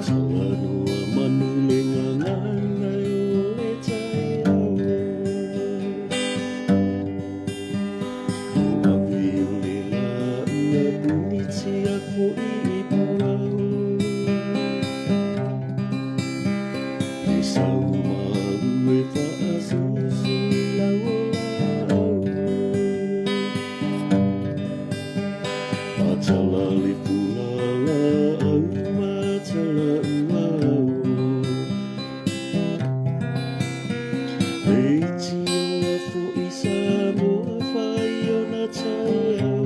Talanoa manu le gagana o le taeao. O ave o le la ua punitia fo'i i puao. Le sau malu e faasusu i lau o laau. Atala le fula laau ma tala uau. Le iti ola fo'i Samoa fai ona taeao.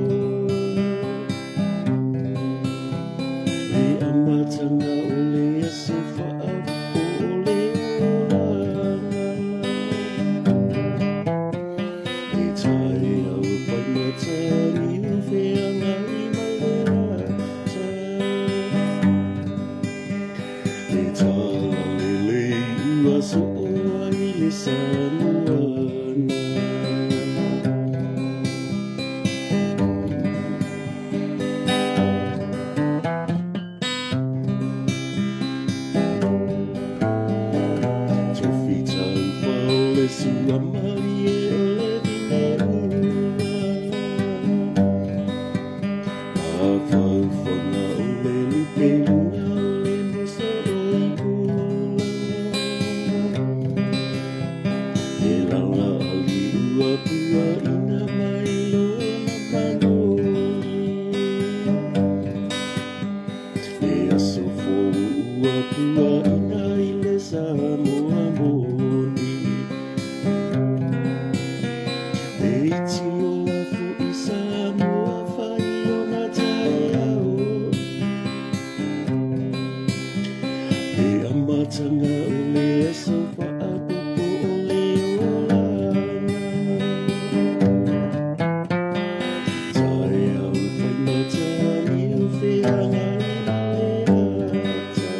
Le amataga o le aso faaopo o le olaga. Le taeao faimatagi o feagai ma le ata. Le talalelei ua soo ai le Samoana. Tofi taufa o le suamalie o le vineula. Mafaufaga o le lupeluga o le muso o i pula. E lala ali ua pua ina mai lona manoli. Le aso fou ua pua ina i le Samoa moni. Le iti ola fo'i Samoa fai ona taeao. Le amataga o le aso faaopopo o le olaga. Taeao faimatagi o feagai ma le ata.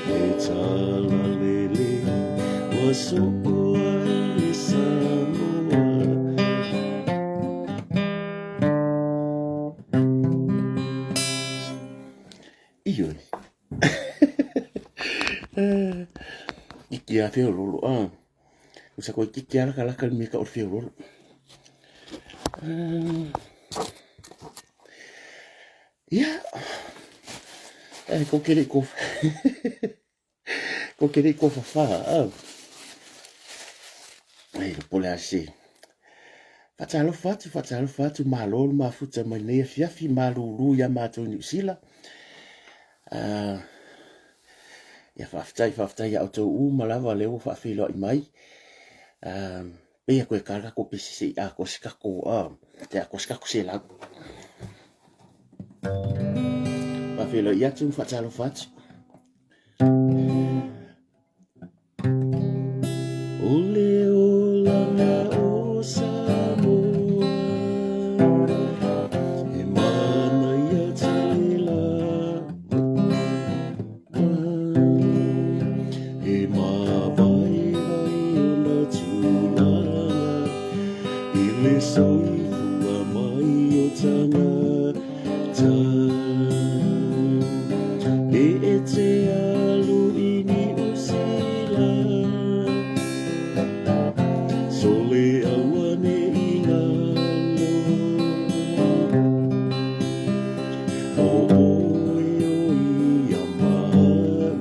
Le talalelei ua soo ai le Samoa. Ioe. Kiki a feololo a. Usa koe kiki a laka laka le mea ka o le feololo. Ia, ko ke le ko ko ke le ko fafa a. Ai, le pole ase. Faatalofa atu, faatalofa atu, malo le mafuta mai nei afiafi, malulu ia matou i Niu Sila. Ia faafetai, faafetai ia outou uma lava lea ua faafeiloai mai. Pei a koe kala ko pesi se i a ko se kako te a ko se kako se lau. Faafeiloai atu ma faatalofa atu. O le olaga o Samoa, e manaia tele la. E māvaevae ona tulaga i le soifua mai o tagata. E e te alu i Niu Sila, sole auane i ngalo. O oe o ia mau,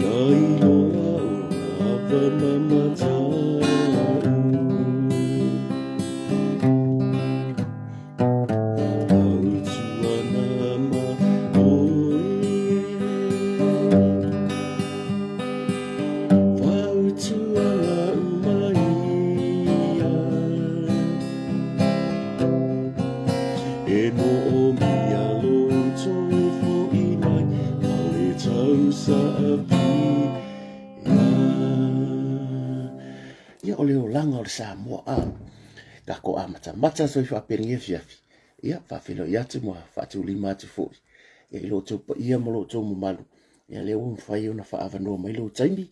na iloa o lava mamatau. Tautuana ma oe, fautuaga uma ia. E moomia lou toe fo'i mai ma le tausaafia. Ia o le olaga o le Samoa a. Kako amatamata so i faapea afiafi. Ia, faafeiloai atu ma faatulima atu foi ia, i lo outou paia ma lo outou mamalu. Ia, lea ua mafai ona faaavanoa mai lou taimi.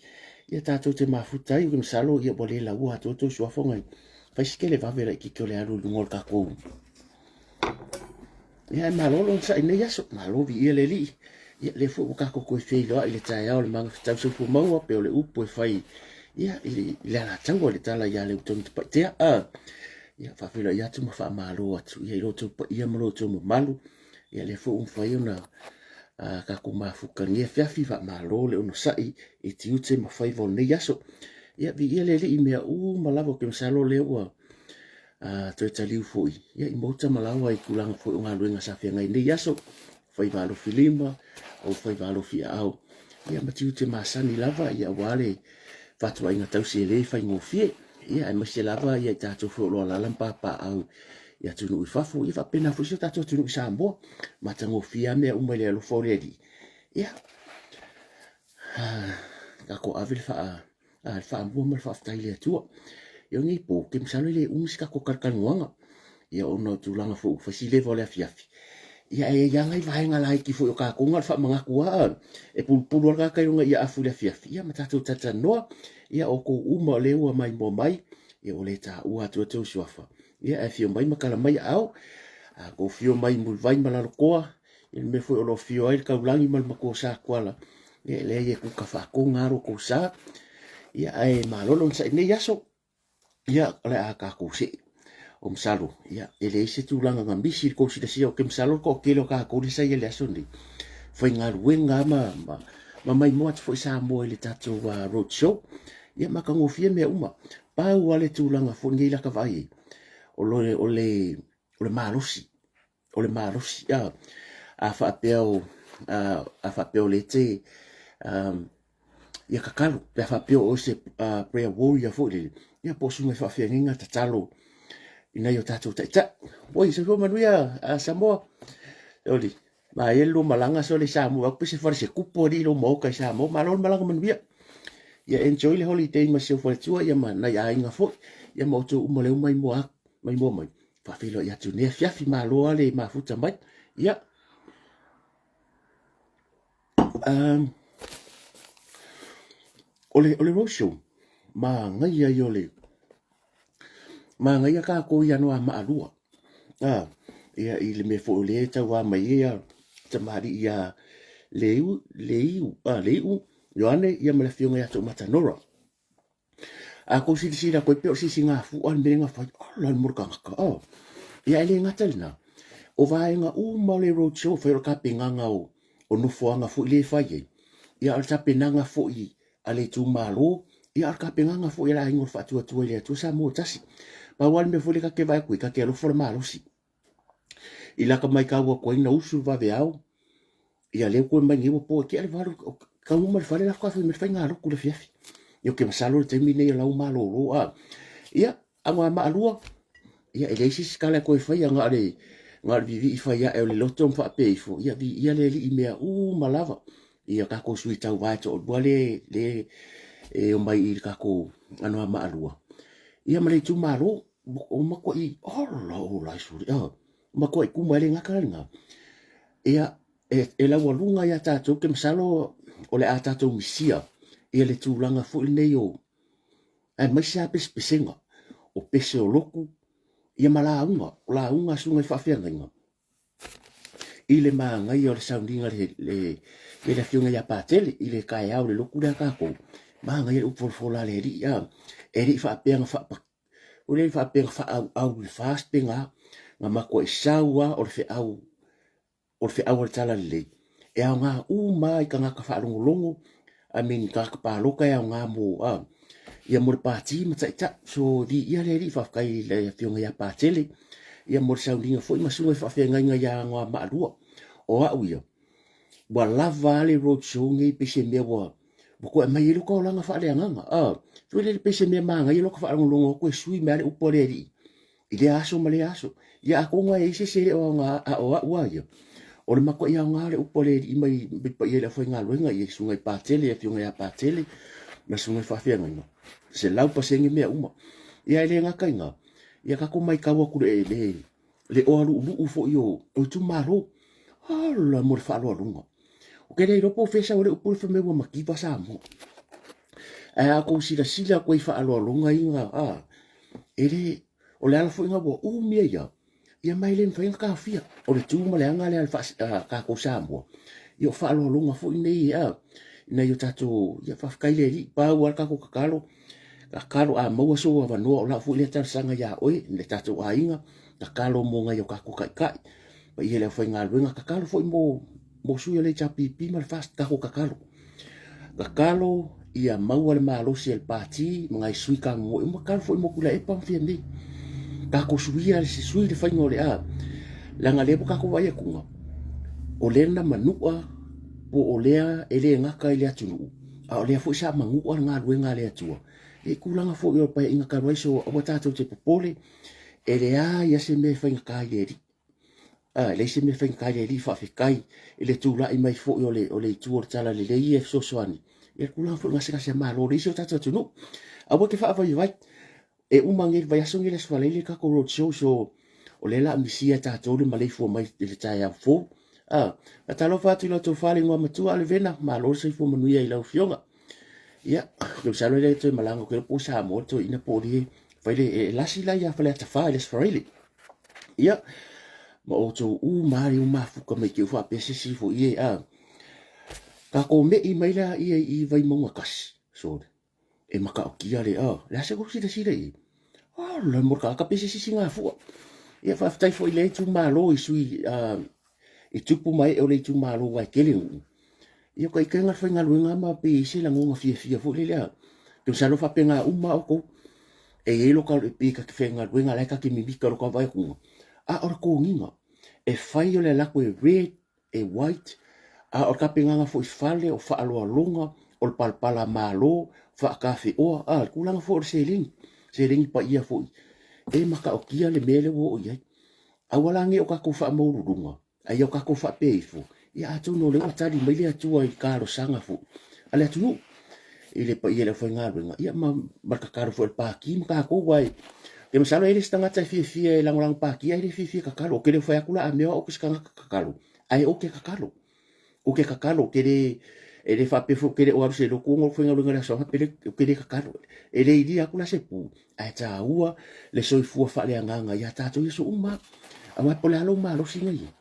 Ia, tatou te mafuta ai, masalo ia ua le laua atu outou suafa ngai. Fai si kele vave laitiiti o le alu i luga o le takou. Ia, e malo lona sa'i nei aso, malo viia le Alii. Ia, lea foi ua tatou toe feiloai i le taeao o le magafetau soifua maua, pei o le upu e fai ia, i le Alataua i le tala ia Leutonu Tapaitea. Ia, faafeiloai atu ma faamalo atu ia, i lo outou paia ma lo outou mamalu. Ia, lea foi ua mafai ona tatou mafuta i lenei afiafi, faamalo le onosai i tiute ma faiva o lenei aso. Ia, viia le Alii i mea uma lava, ou te masalo lea ua toe taliu foi ia, i maota ma laoa i tulaga foi o galuega sa feagai nei aso, faiva alofi lima, o faiva alofi aao, ia ma tiute masani lava ia, aua le fatuaiga tausi e le faigofie. Ia, aemaise lava ia i tatou foi o lo o alaala ma papaaao i atunuu i fafo, ia faapena foi si o tatou atunuu i Samoa. Matagofie lava mea uma i le alofa o le Alii. Ia, tatou ave le faa le faamua ma le faafetai i le Atua. Ia o nei po, ou te masalo e le umi se tatou talatalanoaga, ia ona o tulaga foi ua fai si leva o le afiafi. Ia ae i ai lava nai vaega laiti foi o tatou na o le faamanatu lava, e pulupulu lava le tagata i lona iaafu i le afiafi, ia ma tatou talatalanoa. Ia o outou uma o lea ua maimoa mai, ia ua le taua atu outou suafa. Ia ae afio mai ma tala mai aao. A outou afio mai Mulivai ma Lalotoa, i le mea foi o lo o afio ai le Taulagi ma le matua o Satuala, ia e leai e tuta faatoga lava lo outou sa. Ia ae malo le onosai i lenei aso. Ia o le a tatou see. O masalo, ia e leai se tulaga na misi i le tou silasila, ou te masalo le toatele o tatou lea sa i ai i le aso lenei, faigaluega lava ma maimoa atu foi Samoa i le tatou road show. Ia matagofie mea uma. Pau lava le tulaga foi lenei la ta vaai ai, o le malosi. O le malosi a faapea o a faapea o lea te ia tatalo pe a faapea o oe se prayer warrior foi lele ia po o susuga i faafeagaiga tatalo i nai o tatou taitai. Oi, soifua manuia Samoa. Oli, maia le lua malaga sole i Samoa, atu pe se fale se kupu alii lou maota i Samoa. Malo le malaga manuia. Ia enjoy le holiday ma si ou faletua ia ma nai aiga foi. Ia ma outou uma lea ua maimoa maimoa mai. Faafeiloai atu i lenei afiafi, malo lava le mafuta mai. Ia, o le roadshow, manaia ia o le, manaia tatou i Anoamaa 2. Ia, i le mea foi o lea e tauva mai ai ia tamalii ia Leiu, Leiu, Ioane, ia ma le afioga ia Toomata Nora. A tou silasila atu ai pei o le sisigafua le mea na fai, ala le mea o le tagata, oh. Ia e le gata i lena, o vaega uma o le road show, fai o le tapenaga o nofoaga foi lea e fai ai, ia o le tapenaga foi a le itumalo, ia o le tapenaga foi a le aiga o le Faatuatua i le Atua Samoa ua Tasi. Pau lava le mea foi lea ta te vaai atu ai, ta te alofa le malosi. I laka matau atu ai na usu le vaveao, ia lea ua toe mai nei ua po e tea le 8, taunuu mai le fale la faatoa fai mai le faigalotu i le afiafi. Ia ou te masalo le taimi nei o la ua malolo a. Ia, Anoamaa 2, ia e leai se isi tala e toe faia na o le na o le vivii fai ae o le loto ma faapea ifo, ia viia le Alii i mea uma lava. Ia tatou sui tauva e toalua le le e omai i le tatou Anoamaa 2. Ia ma le itumalo, o matuai ola ola suli, matuai kuma e le gata lena. Ia e laualuga ia tatou, ke masalo o le a tatou misia ia le tulaga foi lenei o aemaise lava pesepesega o pese o lotu ia ma lauga, o lauga a susuga i faafeagaiga i le manaia o le sauniga le afioga ia Patele i le taeao o le lotu lea a tatou, manaia le upu folafola a le alii, e le i faapea na ua le faapea na faaauau i le FAST pe na, na matuai sau lava o le feau, o le feau a le Talalelei, e aoga uma lava i tagata faalogologo, I mean tagata palota e aoga mo, ia mo le pati ma taitai. So, viia le Alii, faafetai i le Afioga ia Patele, ia mo le sauniga foi ma susuga i faafeagaiga ia Anoamaa 2. O au ia, ua lava lava le road show nei pei se mea ua toe aumai ai lota olaga faaleagaga. Foi lele pei se mea manaia lota faalogologo atu e sui mai lava le upu a le Alii i lea aso ma lea aso. Ia atonu lava e i ai se isi e le o aoga, a o au lava ia, o le matuai aoga o le upu a le Alii mai le paia i le aufaigaluega, i susuga i Patele, afioga ia Patele ma susuga i faafeagaiga, 100% mea uma. Ia e le gata i lena, Ia tatou maitau atu le le le oa lu'ulu'u foi o o itumalo. Ala mo le faaaloaloga. Ou te le iloa po o fea sau ai le upu lea fai mai ua mativa Samoa. Ae a outou silasila atu ai i faaaloaloga ia na a, e le, o le ala foi lena ua umi ai lava, ia ma e le mafai ona taofia. O le tu ma le aga lea a le tatou Samoa, ia o faaaloaloga foi nei a, ina ia tatou, ia faafetai i le Alii, pau lava le tatou tatalo, tatalo a maua sou avanoa, o lau foi lea talosaga ia oe, le tatou aiga, tatalo mo nai o tatou taitai, paia i le aufaigaluega, tatalo foi mo mo sui o le HRPP ma le FAST, tatou tatalo. Tatalo ia maua le malosi e le pati ma nai sui kagogoe uma, tatalo foi mo Tuilaepa ma Fiamē. Tatou suia le sui le faiga o le a, leaga lea ua tatou vaai atuga, o lea na manua po o lea e le gata i le atunuu, a o lea foi sa manua le galuega a le Atua i tulaga foi o le paeaiga talu ai. So aua tatou te popole, e leai lava se mea e faigata i le Alii. A, e leai se mea e faigata i le Alii. Faafetai i le tulai mai foi o le, o le itu o le talalelei e fesoasoani i le tulaga foi o le gasegase a Malo o le isi o tatou atunuu. Aua e te faavaivai, e uma nei le vaiaso nei le Aso Faraile le tatou road show, so o lea o le a misia e tatou le maleifua mai i le taeao fou. A, faatalofa atu i lau tofa le igoa matua Alevena, malo le soifua manuia i lau afioga. Ia, masalo e le toe malaga, ou te iloa po o Samoa le toeaina po o le fai le, e lasi la ia Faleata 4 i le Aso Faraile. Ia, ma outou uma lava lea ua mafuta mai te i ua faapea se isi foi e, a, tatou me'i mai la ia i Vaimauga 1, sorry, e matautia le, a, le a se kou silasila i ai? Ala mo le tagata pe se isi sigafua. Ia, faafetai foi i lea itumalo i sui, a, i tupu ma ee o le itumalo aua e tele nuu. Ia, o taitaiga le faigaluega ma pe i ai se lagona fiafia foi lele a, te masalo e faapena uma lava outou. E i ai lo ta, pe ta te faigaluega la e ta te mimita i lo ta vaai atuga, a o le toniga, e fai o le alu atu e red, e white, a o le tapenaga foi fale, o faaaloaloga, o le palapala malo, faatafeoa, a, le tulaga foi o le seleni, seleni paia foi, e matautia le mea lea ua oo i ai. Aua la ne i o tatou faamaualuluga, a ia o tatou faapea ifo, ia atonu o lea ua tali mai le Atua i talosaga foi a le atunuu i le paia i le aufaigaluega, ia ma, ma le tatalo foi a le Pati ma tatou, aua e, e masalo e le se tagata e fiafia e lagolago Pati ae le fiafia e tatalo. Ou te le o fai atu la a mea o au ou te se tagata tatalo, ae ou te tatalo. Ou te tatalo, ou te le, e le faapea foi ou te le o alu i se lotu ona ou faigaluega i le Aso Agape, ou te le tatalo. E le ilia atu la se pu, ae taua le soifua faaleagaga ia tatou i aso uma. Aua po o le a lou malosi na i ai,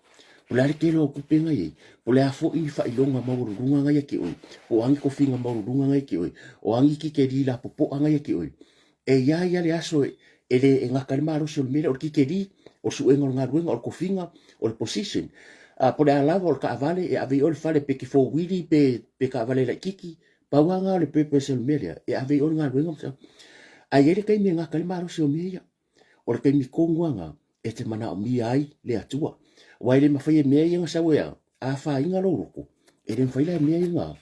po o le a le tele o tupe na i ai, po o le a foi ni faailoga maualuluga na ia te oe, po o a ni tofiga maualuluga na ia te oe, o a ni titeli lapopoa na ia te oe, e i ai lava le aso e le e gata ai le malosi o le mea lea, o le titeli, o le suega o le galuega, o le tofiga, o le position. A po o le a lava, o le taavale e ave i o i le fale pe te four wheelie pe, pe taavale laitiiti, pau lava lena o le purpose o le mea lea, e ave i o le galuega. Ae i ai le taimi e gata ai le malosi o mea ia. O le taimi tonu lava lena e te manaomia ai le Atua. Aua e le mafai e mea ia ona sau e afaina lou loto, e le mafai la e mea ia ona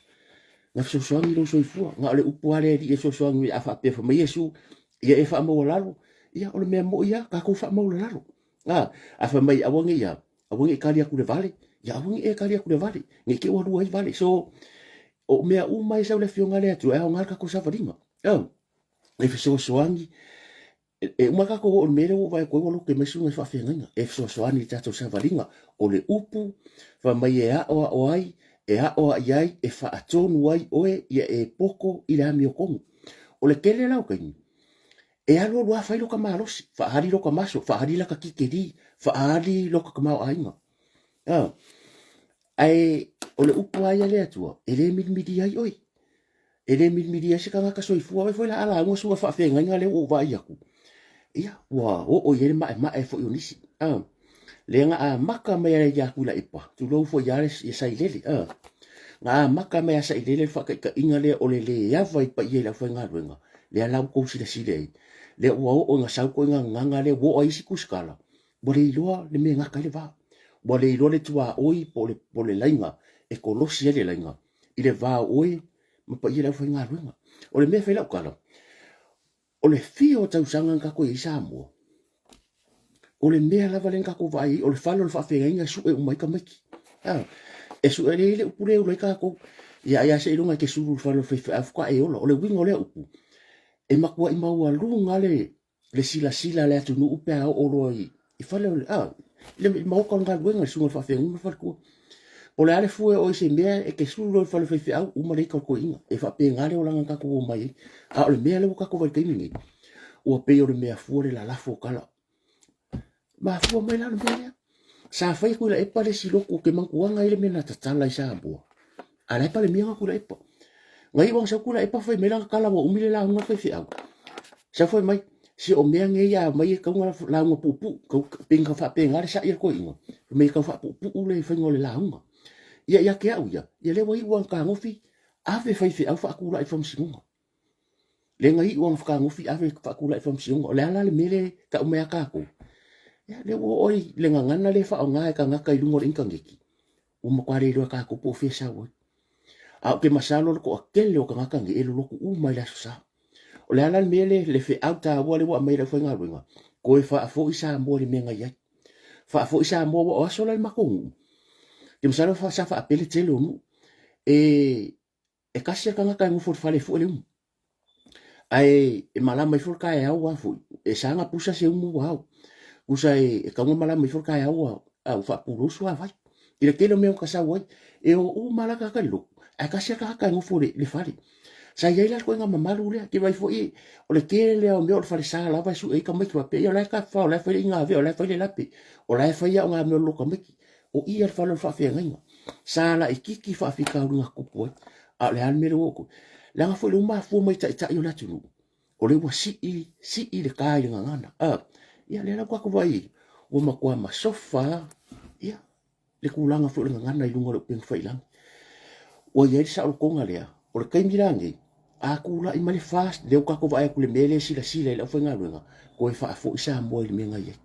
na fesoasoani i lou soifua. Na o le upu lava le Alii e fesoasoani a faapea fai mai Iesu, ia e faamaualalo, ia o le mea moi lava, tatou faamaualalo. A, a fai mai aua ne i a, aua ne i kali atu le vale, ia aua ne i e kali atu le vale, ne i te i ua lua ai vale. So, o mea uma e sau le Afioga a le Atua, e aoga le tatou savaliga. E fesoasoani e uma tatou oo i le mea lea ua ou vaai atu ai ua lote mai susuga i faafeagaiga e fesoasoani i le tatou savaliga. O le upu fai mai e aoao ai, e aoai ai, e faatonu ai oe ia e poto i le amiotonu. O le tele la o taimi, e alu alu lava fai lota malosi, faaali lota maso, faaali lata titeli, faaali lota tamaoaiga. Ae o le upu lava ia a le Atua, e le milimili ai oe. E le milimili ai se tagata soifua. Vaai foi la a lauga susuga faafeagaiga lea ua ou vaai atu, ia ua oo i ai le maemae foi o nisi. Lea na amata mai ai ia Tuilaepa, tulou foi ia Sailele, na amata mai ia Sailele le faataitaiga lea o le le ava i paia i le aufaigaluega, lea la ua outou silasila i ai, lea ua oo ina sau ituaiga gagana lea ua oo ai isi tusitala, ua le iloa le mea e gata ai le va, ua le iloa le tuaoi po o le laina e kolosi ai le laina i le va o oe ma paia i le aufaigaluega. O le mea e fai lau tala, o le fia o tausaga na tatou i ai i Samoa, o le mea lava lea na tatou vaai ai, o le fale o le faafeagaiga e sue uma ai tamaiti. E sue ai le upu lea e ula ai tatou. Ia ai lava seiloga e te sulu i le fale o le faifeau faatoa e ola. O le uiga o lea upu, e matuai maualuga le Le silasila a le atunuu pe a oo loa i fale o le, a, i le maoka o le galuega, le susuga i le faafeagaiga ma le faletua. Po o le a le fue o i se mea e te sulu loa i le fale o le faifeau, uma le ita o le toeaina. E faapena le olaga na tatou omai ai. A o le mea lea ua tatou vaai i le taimi lenei, ua pei o le mea fua le lalafo o tala. Mafua mai la le mea lea. Sa fai e Tuilaepa le isi lotu ou te manatuaina ai le mea na tatala i Samoa. A la e Palemia na Tuilaepa. Na iu lava ina sau Tuilaepa fai mai lana tala ua umi le lauga a le faifeau. Sau fai mai, se o mea nei a omai e tatau ona lauga puupuu, pei ona faapena le sa'i a le toeaina, fai mai e tau faapuupuu le faiga o le lauga. Ia ia te au ia, ia lea ua iu lava ina fetagofi ave faifeau faatulai i le faamasinoga. Lea na iu lava ina fetagofi ave faatulai i le faamasinoga. O le a la le mea lea e tau mai ia tatou? Ia lea ua oo i le gagana lea e faaaoga e tagata i luga o le initaneti, ua matua le iloa e tatou po o fea e sau ai. Ae ou te masalo le toatele o tagata nei e lolotu uma i le Aso Sa. O le a la le mea lea, le feau taua lea ua aumai e le aufaigaluega, toe faafoi Samoa i le mea na i ai. Faafoi Samoa, aua o aso la i le matou nuu, ou te masalo sa faapea le tele o nuu, e e tasi le tagata e nofo i le fale e fue le umu. Ae e malama ifo le taeao ua foi, e saga pusa se umu ua ao. Pusa e, e taua malama ifo le taeao ua, a ua faapulou suavai. I le tele o mea ua tasau ai, e o uma la tagata i le lotu, ae tasi le tagata e nofo i le fale. Sa i ai la le ituaiga mamalu lea, te vaai foi, o le tele lava o mea o le falesa lava e sue ai tamaiti faapea, ia o la e tafafao, o la e fai le inavea, o la e fai le lape, o la e fai aoga mea o le lotu tamaiti. O i a le fale o le faafeagaiga. Sa laititi faafitauli na tutupu ai. A o le a le mea lea ua oo atu? Leaga foi lea ua mafua mai taitai o le atunuu, o lea ua sii, sii le ta i le gagana. A, ia lea la ua tatou vaai ai, ua matua masofa lava, ia, le tulaga foi o le gagana i luga o le upega tafailagi. Ua i ai le saolotoga lea, o le taimi la lenei, a tulai mai le FAST, lea ua tatou vaai atu i le mea lea e silasila i le aufaigaluega, toe faafoi Samoa i le mea na i ai.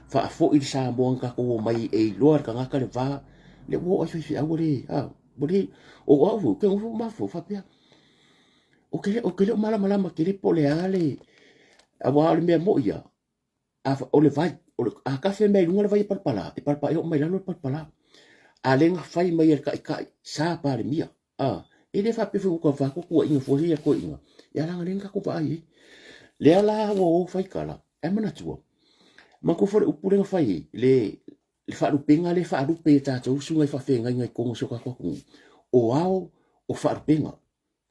Faafoi le Samoa na tatou omai e iloa e le tagata le va, lea ua oo lava i faifeau ua le, a, ua le, o au foi, ou te nofo mafaufau faapea, ou te le, ou te le o malamalama tele po o le a le, aua o le mea moni lava, a, o le vai, o le, a tafe mai luga le vai e palapala, e palapala, e oo mai lalo le palapala. A le na fai mai e le taitai, sa Palemia, a, e le faapea foi ua tau fai atu tuuaiga fua ia toeaiina, ia leaga lea na tatou vaai ai. Lea la ua o fai tala, ae manatua, manatua foi le upu lea na fai ai, le, le faalupega lea e faalupe e tatou susuga i faafeagaiga i totonu o si o tatou atunuu, o ao o faalupega.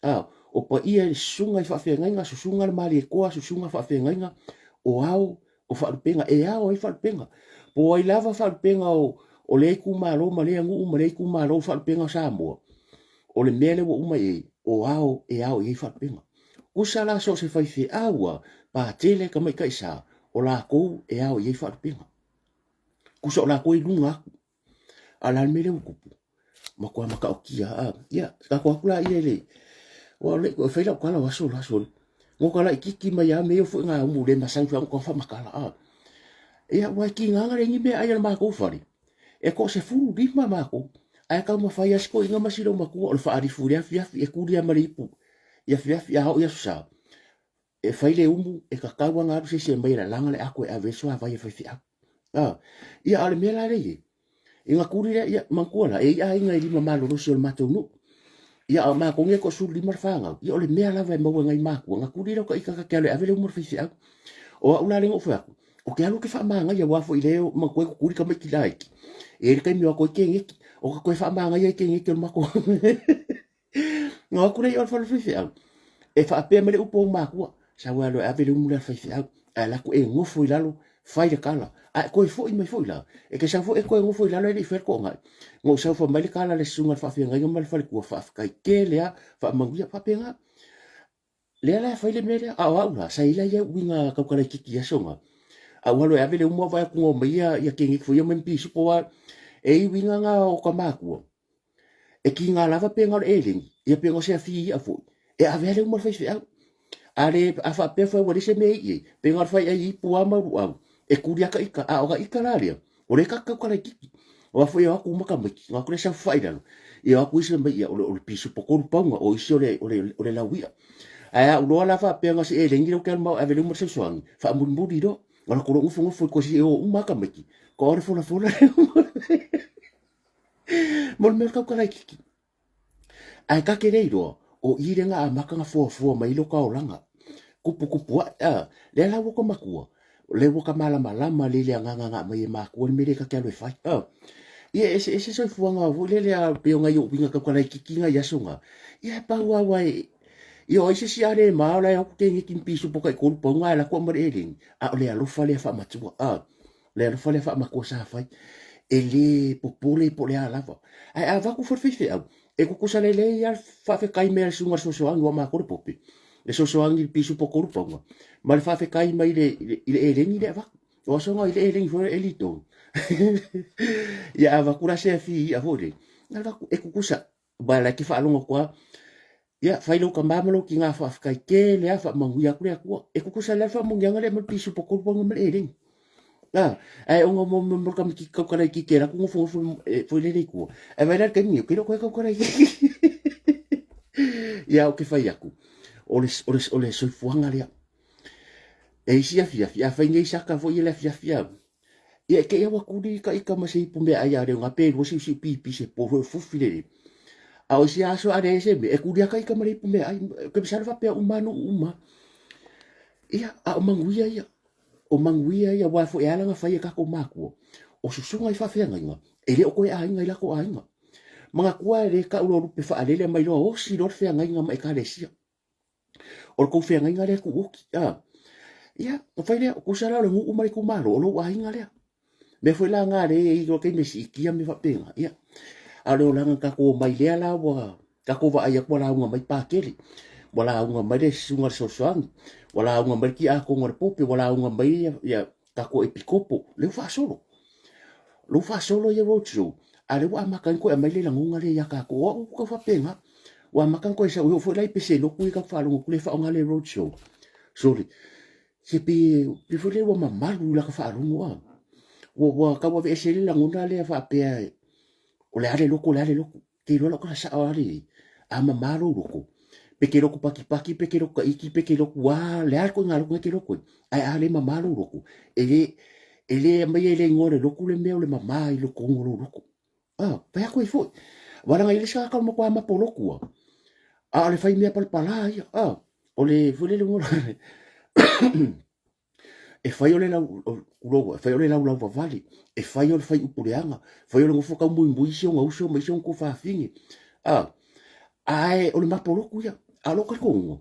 A, o paia i susuga i faafeagaiga, susuga le Malietoa, susuga faafeagaiga, o ao o faalupega, e ao ai faalupega. Po o ai lava faalupega o, o lea itumalo ma lea nuu ma lea itumalo faalupega o Samoa, o le mea lea ua uma i ai, o ao e ao i ai faalupega. Tusa la so o se faifeau a, patele, tamaitai sa, o latou e ao i ai faalupega. Tusa o latou e i luga atu. A o le a le mea lea ua tupu? Matua matautia a. Ia, tatou atu laia i le... Ua le, e fai lau tala o aso la aso. No ka laititi mai a mea foi ngā umu le masani foi ka whamakala a. Ia, ua e kinga nga lengi mea ai a le mākou fale. E ko se fulu lima mākou. Ae kau mawhai a siko inga masilo matua o le whaarifu le afiafi e kulia ma le ipu. I afiafi a o i aso sa. E fai le umu, e kakau ana alu se isi e aumai e lalaga le ato e ave ai le suavai a faifeau. A, ia, a o le mea la lea i ai, i ga kuli lea, ia, manatua la, e i ai aiga e lima malolosi o le matou nuu. Ia, a o matou nei e toasefululima le fanau, ia, o le mea lava e maua e nai matua, na kuli lea o ta ita ta te alu e ave le umu a le faifeau. O au la lea na ou fai atu, ou te alu ou te faamagaia, aua foi lea, manatua e kukuli tamaiti laiti, e i ai le taimi o atu ai keneti, o ka toe faamagaia ai keneti o le matou Na o atu lea i o le fale faifeau, e faapea mai le upu a ou matua, sau e alu e ave le umu lea a le faifeau, ae alu atu e nofo i lalo, fai le kala. Ae toe foi mai foi la, e te sau foi e toe nofo i lalo e le i faia le toagai. Na ou sau fai mai le kala a le susuga i le faafeagaiga ma le faletua, faafetai tele lava, faamanuia, faapena. Lea la e fai le mea lea, a o au la, sa i ai la ia uiga tautalaititi i aso na. A ua alu e ave le umu, vaai atu ua omai ia, ia keneti foi ia omai ma pisupo, aua e i ai uiga na o ka matua. E kiga lava pe na o le eleni, ia pe na o se afi i'a foi, e ave lava le umu a le faifeau. A le, a faapea foi ua leai se mea e i ai, pe na o le fai ai ipu lava ma luau, e kuli lava ka ita. A o ka ita la lea, o lea ta te tautalaititi. Aua foi e o atu uma tamaiti, ona o atu lea saofafai i lalo, ia o atu isi fai mai, ia o le pisupo tolu pauga, o isi o le, o le, o le laui'a. Ae a ou iloa la faapea na o se eleni lea ou te alu ma au e ave le umu a le fesoasoani, faamulimuli loa. Ona latou loa nofonofo i kosi e o uma lava tamaiti, ko le folafola le umu. Mo le mea o le tautalaititi. Ae ta te le iloa, o i lea na amata ona foafoa mai ai lota olaga. Kupukupu aʻe, a, lea la ua ka makua, lea ua ka malamalama lei le agaga na aumai e makua le mea lea ta te alu e fai, a. Ia e eseese soifuaga foi lele a pei o nai ou uiga tau kalaititi nai aso na, ia e pau lava aua e, ia o ai se isi a le ma o la e o atu teneti ma pisupo taitolu pauga ae alu atu au ma le eleni, a o le alofa lea faamatua, a. O le alofa lea faamatua sa fai, e le popole po o le a lava. Ae a avatu foi le faifeau, e tutusa lelei lava le faafetai mai a le susuga i le Sosoagi aua o matou le pope, le Sosoagi i le pisupo tolu pauga, ma le faafetai mai i le eleni lea e avatu. O aso na i le eleni foi lea e eli tonu. Ia a avatu la se afi i'a foi lele, avatu e tutusa, aua o la e te faalogo atu lava, ia fai lou tama ma lou tina faafetai tele lava faamanuia atu le Atua. E tutusa lelei lava le faamanuiaga lea e aumai le pisupo tolu pauga ma le eleni. A, ae ona o mo le tamaititi tautala itiiti e alu atu nofonofo foi lele i tua. Ae vaai la i le taimi lenei, ou te le o toe tautala itiiti. Ia, ou te fai atu, o le, o le, o le soifuaga lea. E isi afiafi, a fai nei saka foi i le afiafi a, ia e te i ua tuli ita ita ma se ipu meaai a leoga pe lua siusiu pipi se po foi o fufi le a o isi aso a leai se mea e tuli ata ita ma le ipu meaai ke masalo faapea uma nuu uma ia a o manuia ia o manuia ia aua foi e ala ona fai e tatou matua o susuga i faafeagaiga e le o toe aiga i latou aiga manatua e le tau loa lupe faalele mai loa osi loa le feagaiga ma ekalesia O le tou feagaiga lea tuuoti. A. Ia, ona fai lea, tusa la o le nuu ma le itumalo, o lou aiga lea. Mea foi la na lea e i ai taimi e siitia mea faapena. Ia, a o le olaga na tatou omai lea la ua tatou vaai atu ua lauga mai Pakele, ua lauga mai le susuga i le Fesoasoani, ua lauga mai le Tiakono a le Pope, ua lauga mai ia tatou Epikopo, lea ua faasolo. Lea ua faasolo ia road show, a o lea ua amata ai ona toe aumai le lagona lea ia tatou. O au ua tau faapena, ua amata ona toe sau, e oo foi la i pese lotu ia tatou faalogo atu lea e faaaoga le road show. Sole, se pei, pei foi lea ua mamalu i lata faalogo a. Ua tau aveese ai le lagona lea faapea o le a le lotu, o le a le lotu. Te iloa lau tala sao lava lelei, a mama lou loto, pe te lotu patipati, pe te lotu taiti, pe te lotu a, le a le ituaiga lotu na e te lotu ai, ae a le mama lou loto, e le, e le aumaia i le igoa o le lotu le mea o le mama i totonu o lou loto. A, fai atu ai foi. Aua leaga e i ai le isi tagata o le matua mapo lotu lava, a o le fai mea palapala ia, a, o le foi lele E fai o le lau, tulou, e fai o le laulauvavale, e fai o le fai upu leaga, e fai o le nofo taumuimui isi ona uso ma isi ona tuafafine. A, ae o le mapolotu ia. A o lou talitonuga,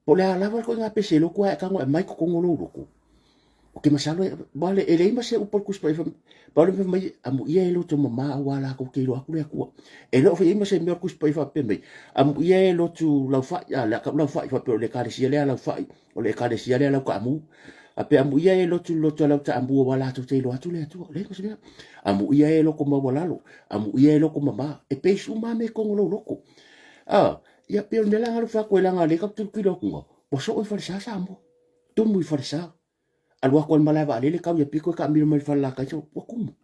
po o le a lava le ituaiga pese lotu ae tago e aumai totonu o lou loto, ou te masalo e leai ma se upu a le Tusi Paia, pau le mea fai mai, amuia e loto mama aua latou te iloa atu le Atua. E le o fai i ai ma se mea o le Tusi Paia faapea mai, amuia e lotu laufai, a, le laufai faapea o le ekalesia lea a laufai, o le ekalesia lea lau taamu. A pe amuia e lotu lotu lau taamu aua latou te iloa atu le Atua. Leai ma se mea. Amuia e loko maualalo, amuia e loko mama. E pei uma lava mea i totonu o lou loko. A, ia pei o le mea la lena ua fai atu ai leaga o lea tatou te tilotilo atu ua soo i falesa Samoa. Tumu i falesa. Alu atu ai le malae vaalele tau ia pito e taamilo mai le falelatai ua tumu.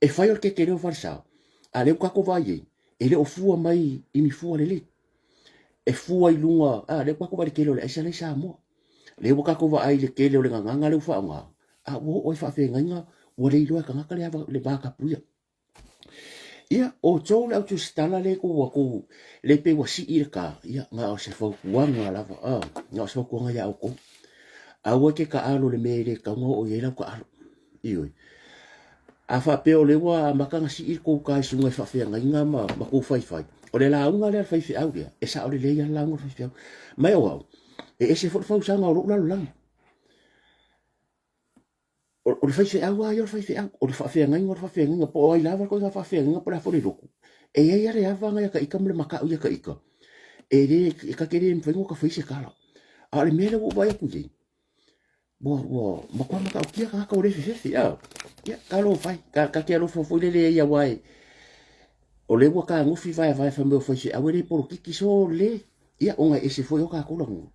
E fai o le teteleo o falesa, a o lea ua tatou vaai ai, e le o fua mai i ni fua lelei. E fua i luga, a, lea ua tatou vaai i le tele o le aisa la i Samoa. Lea ua tatou vaai i le tele o le gagana lea ua faaaoga, a ua oo i faafeagaiga ua le iloa e tagata le vatapuia. Ia, o outou le au tusitala lea ua tou, lea pei ua sii le ta, ia, na o se fautuaga lava, a, na o se fautuaga ia outou. Aua e te taalo i le mea e le tatau ona oo i ai lau taalo. Ioe. A faapea o lea ua amata ona sii le tou ta i susuga i faafeagaiga ma, ma tou faifai, o le lauga lea a le faifeau lea, e sao lelei lava le lauga a le faifeau. Ma e o au, e ese foi le fausaga o lou lalolagi. O le faifeau lava ia o le faifeau, o le faafeagaiga o le faafeagaiga, po o ai lava le ituaiga faafeagaiga po o le a foi le lotu, e i ai lava le ava ia ita ma le matau ia ita, e le, e ta te le mafai ona fai se tala. A o le mea lea ua ou vaai atu nei, ua matua matautia tagata ua le fefefe, a. Ia, talofa e, ta te alofa foi lele i ai aua e, o lea ua tagofi vaevae fai mai o faifeau e le polokiki, sole, ia ona e ese foi o tatou lagona.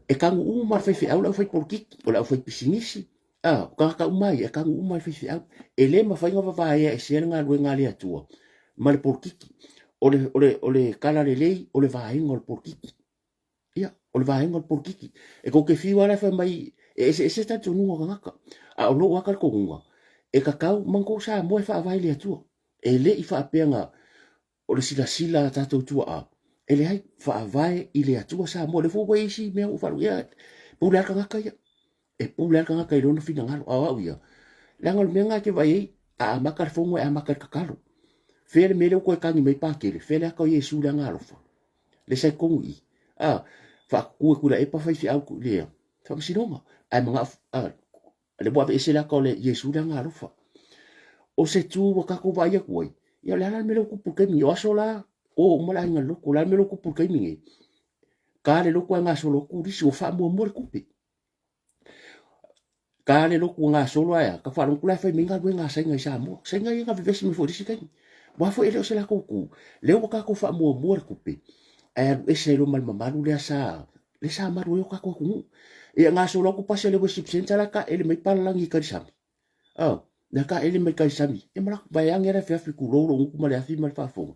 E tanu uma le faifeau le aufai polokiki, o le aufaipisinisi, a, o tagata uma ia e tanu uma le faifeau. E le mafai ona vavaea esea le galuega a le Atua ma le polokiki. O le, o le, o le talalelei o le vaega o le polokiki. Ia, o le vaega o le polokiki. E tou te fiu lava la e fai mai e eseese talitonuga o tagata, a o lou lava talitonuga, e tatau, manatua o Samoa e faavae i le Atua. E le i faapea na o le silasila a tatou tuaa, E leai, faavae i le Atua Samoa. Lea foi ua i ai isi mea ua faalogo, ia, pule lava le tagata ia. E pule lava le tagata i lona finagalo. A o au ia, leaga o le mea lena e te vaai ai, a amata le fono e amata i le tatalo. Fea le mea lea ua toe tagi mai Patele, fea le ata o Iesu i le Agaalofa, lea sa i totonu i i. A, faatutu e Tuilaepa faifeau i le faamasinoga. Ae manao, a, lea ua aveese le ata o le Iesu i le Agaalofa. O se tu ua tatou vaai atu ai, ia o le a la le mea lea ua tupu i le taimi nei? O aso la, o uma le aiga i le lotu, o le a le mea lea ua tupu i le taimi nei? Ta le lotu ae gasolo atu lisi, ua faamuamua le tupe. Ta le lotu gasolo ae a, ka faalogo atu la e fai mai galuega a Saina i Samoa. Saina ia na vevesi mai foi i le isi taimi. Aua foi e le o se latou tu, lea ua tatou faamuamua le tupe, ae alu ese ai loa ma le mamalu lea sa lea sa malu ai o tatou atunuu. Ia gasolo atu pasi a le worship center la taele mai palalagi i Karisami. Oh, lea taele mai Karisami. E ma vaeane le afiafi tulou lou gutu ma le afi ma le faafofoga.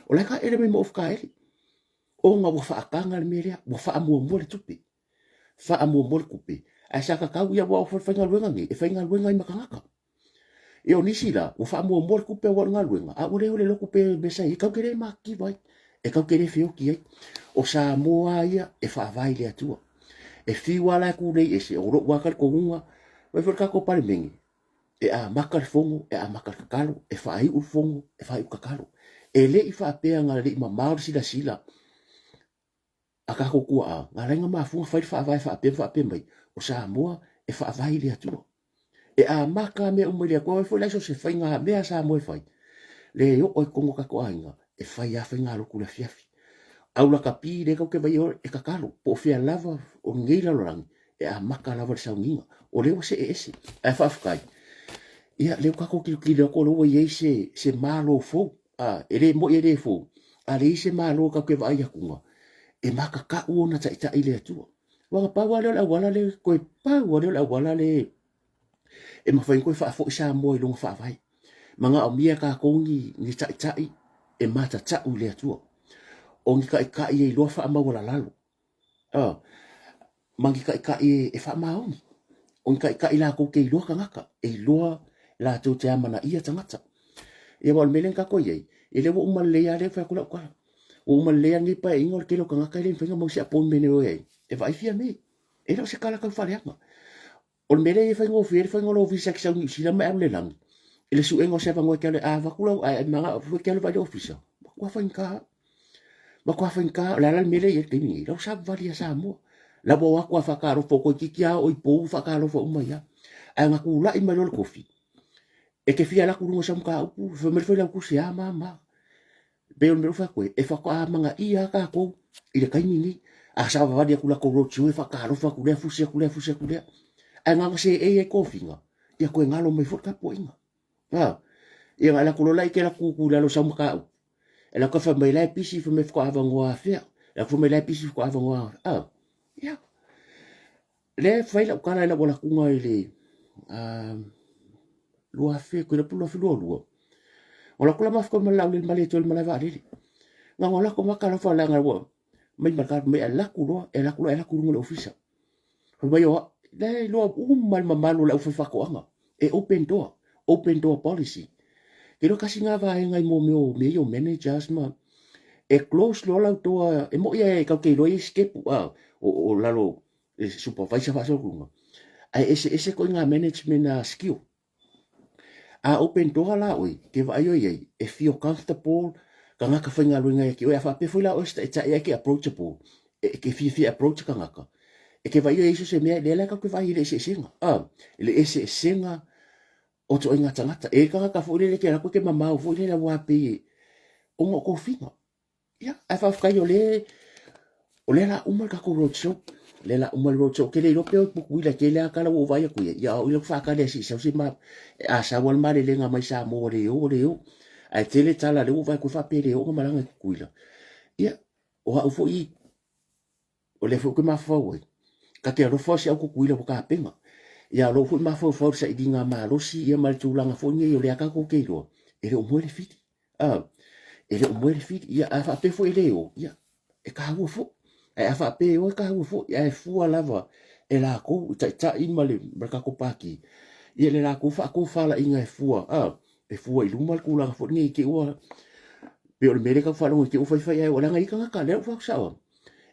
O la taele mai ma ofu taele. Ona ua faataga le mea lea, ua faamuamua le tupe. Faamuamua le tupe. Ae sa tatau ia aua o faigaluega nei, e faigaluega ai ma tagata. Ia o nisi la, ua faamuamua le tupe aua o le galuega, a ua le o le lotu pe mea sa i ai, tatou te le matitiva ai, e tatou te le feoti ai. O Samoa lava ia e faavae i le Atua. E fiu lava la e tulei ese, o lou lava talitonuga, fai foi le tatou Palemene, e amata le fono, e amata le tatalo, e faaiu le fono, e faaiu le tatalo. E le i faapea na le i mamao le silasila a tatou tuaa, na ala ai ona mafua ona fai le faavae faapea ma faapea mai, o Samoa e faavae i le Atua. E amata mea uma i le Atua, foi la so se faiga mea a Samoa e fai, le oo i totonu o tatou aiga, e fai lava faigalotu i le afiafi. Aulakapi lea tatou te vaai e tatalo, po o fea lava o lenei lalolagi, e amata lava le sauniga. O lea ua see ese. Ae faafetai, ia lea ua tatou tilotilo atu o lea ua i ai se, se Malo fou. A, e le moi e le fou, a leai se Malo tatou te vaai atuga, e matatau ona taitai le Atua. Aua na pau lava lea o le auala le, toe pau lava lea o le auala le e mafai ona toe faafoi Samoa i lona faavae. Manaomia e tatou ni, ni taitai e matatau i le Atua. O ni taitai e iloa faamaualalalo. Oh, ma ni taitai e faamaoni. O ni taitai latou te iloa tagata, e iloa latou te amanaia tagata. Ia aua o le mea lea na tatou i ai, e le ua uma lelei lava lea fai atu lau tala. Ua uma lelei lava lenei paeaiga o le tele o tagata e le mafai ona maua se appointment e o ai, e vaai Fiame. E le o se tala tau faaleaga. O le mea lea e faigofie ai le faiga o lou visa e te sau i Niu Sila ma e alu i le lagi, i le suega o se avanoa e te alu ai, a avatu lau ae manao foi e te alu e vaai le ofisa, matua faigata lava. Matua faigata, o le a la le mea lea e i ai i le taimi nei, la ua savavali ia Samoa. La ua o atu lava faatalofa, toeitiiti lava oo i pou faatalofa uma ai lava. Ae na tulai mai loa le tofi, e te fia alu atu i luga o sau mataupu, fai mai le failautusi, a ma ma. Pei o le mea lea ua fai atu ai, e faatoa amanaia lava tatou i le taimi lenei. A savavali atu i latou road show e faatalofa atu lea, fusi atu lea, fusi atu lea. Ae na ona seei ai tofiga, ia toe galo mai foi le tapuaiga. A, ia na alu atu loa la i te latou tutu i lalo o sau mataupu. E alu atu fai mai la e pisi, fai mai faatoa avanoa afea. E alu atu fai mai la e pisi faatoa avanoa a. Ia. Lea e fai lau tala i lau alatuga i le 2000, koe po 2022. O la kula mafka ma lau le male tol mala vaalele. Nga ngola ko maka la fa la nga wa mai maka mai ala ku lo e la ku lo e la ku le ofisa. Fai mai o le loa uma le mamalu o le aufaifaatoaga e open door, open door policy. Ke loa kasi ngā vaega i mō mea o mea ia o managers ma e close loa lau toa e moi e kau te iloa i step a o, o lalo e supervisor faasolo luga. Ae ese ese koe ngā management a skill. A open door la oe, ke vaai oe ai, e feel comfortable, tagata faigaluega ia te oe, a faapea foi la oe se taitai ae ke approachable, e ke fiafia approach tagata, e ke vaai oe ai so se mea, lea la tatou te vaai i le eseesega, a, le eseesega o ituaiga tagata. E tagata foi lele ke alu atu e ke mamao foi lele aua pei e, ona o tofiga. Ia, ae faafetai o lea, o lea la uma le tatou road show. O lea la uma le road show. Ou te le iloa pe o i Pukuila tele lava tala ua ou vaai atu i ai. Ia, o au ia ua faatali lava se i sau se ma, a sau lava le malelega mai Samoa ua le o, ua le o. Ae tele tala lea ua ou vaai atu ai faapea e le oo ona malaga i Tutuila. Ia, o au foi, o lea foi ou te mafaufau ai, ta te alofa si au Tutuila ua tapena. Ia, o lou foi mafaufau i le sailiga malosi ia ma le tulaga foi nei o lea tatou te iloa, e le o moe le fili. A, e le o moe le fili. Ia, a faapea foi e le o, ia, e taua foi. Ae a faapea e o, e taua foi. Ae fua lava e latou, i taitai ma le, ma le tatou pati, ia le latou faatofalaiga e fua, a, e fua i luma le tulaga foi lenei, te i ua, Pei o le mea lea tau faalogo i te ua faifai ai, ua leaga i tagata, lea ua fai atu sao au.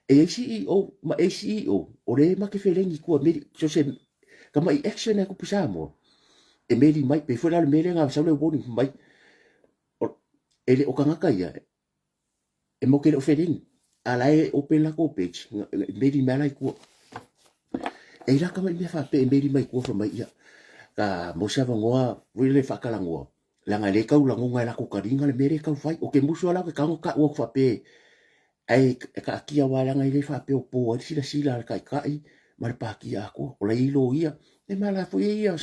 E i ai CEO ma ACEO, o lea ma te felegi i tua, meli, so se tamai action e tupu i Samoa, e meli mai, pei foi la o le mea lea na sau le warning mai, e le o tagata ia, e matou te le o felegi, a la e open latou page, e meli mai la i tua. E i la tamai mea faapea e meli mai i tua fai mai, ia, ka maua se avanoa, foi lele faatalanoa, leaga e le tau lagona e latou taliga le mea lea e tau fai. Ou te musu lava la ou te tago tau atu faapea ae taatia aua leaga e le faapea o po ai le silasila a le taitai ma le patia atoa. O la e i ai loia, e ma la foi e i ai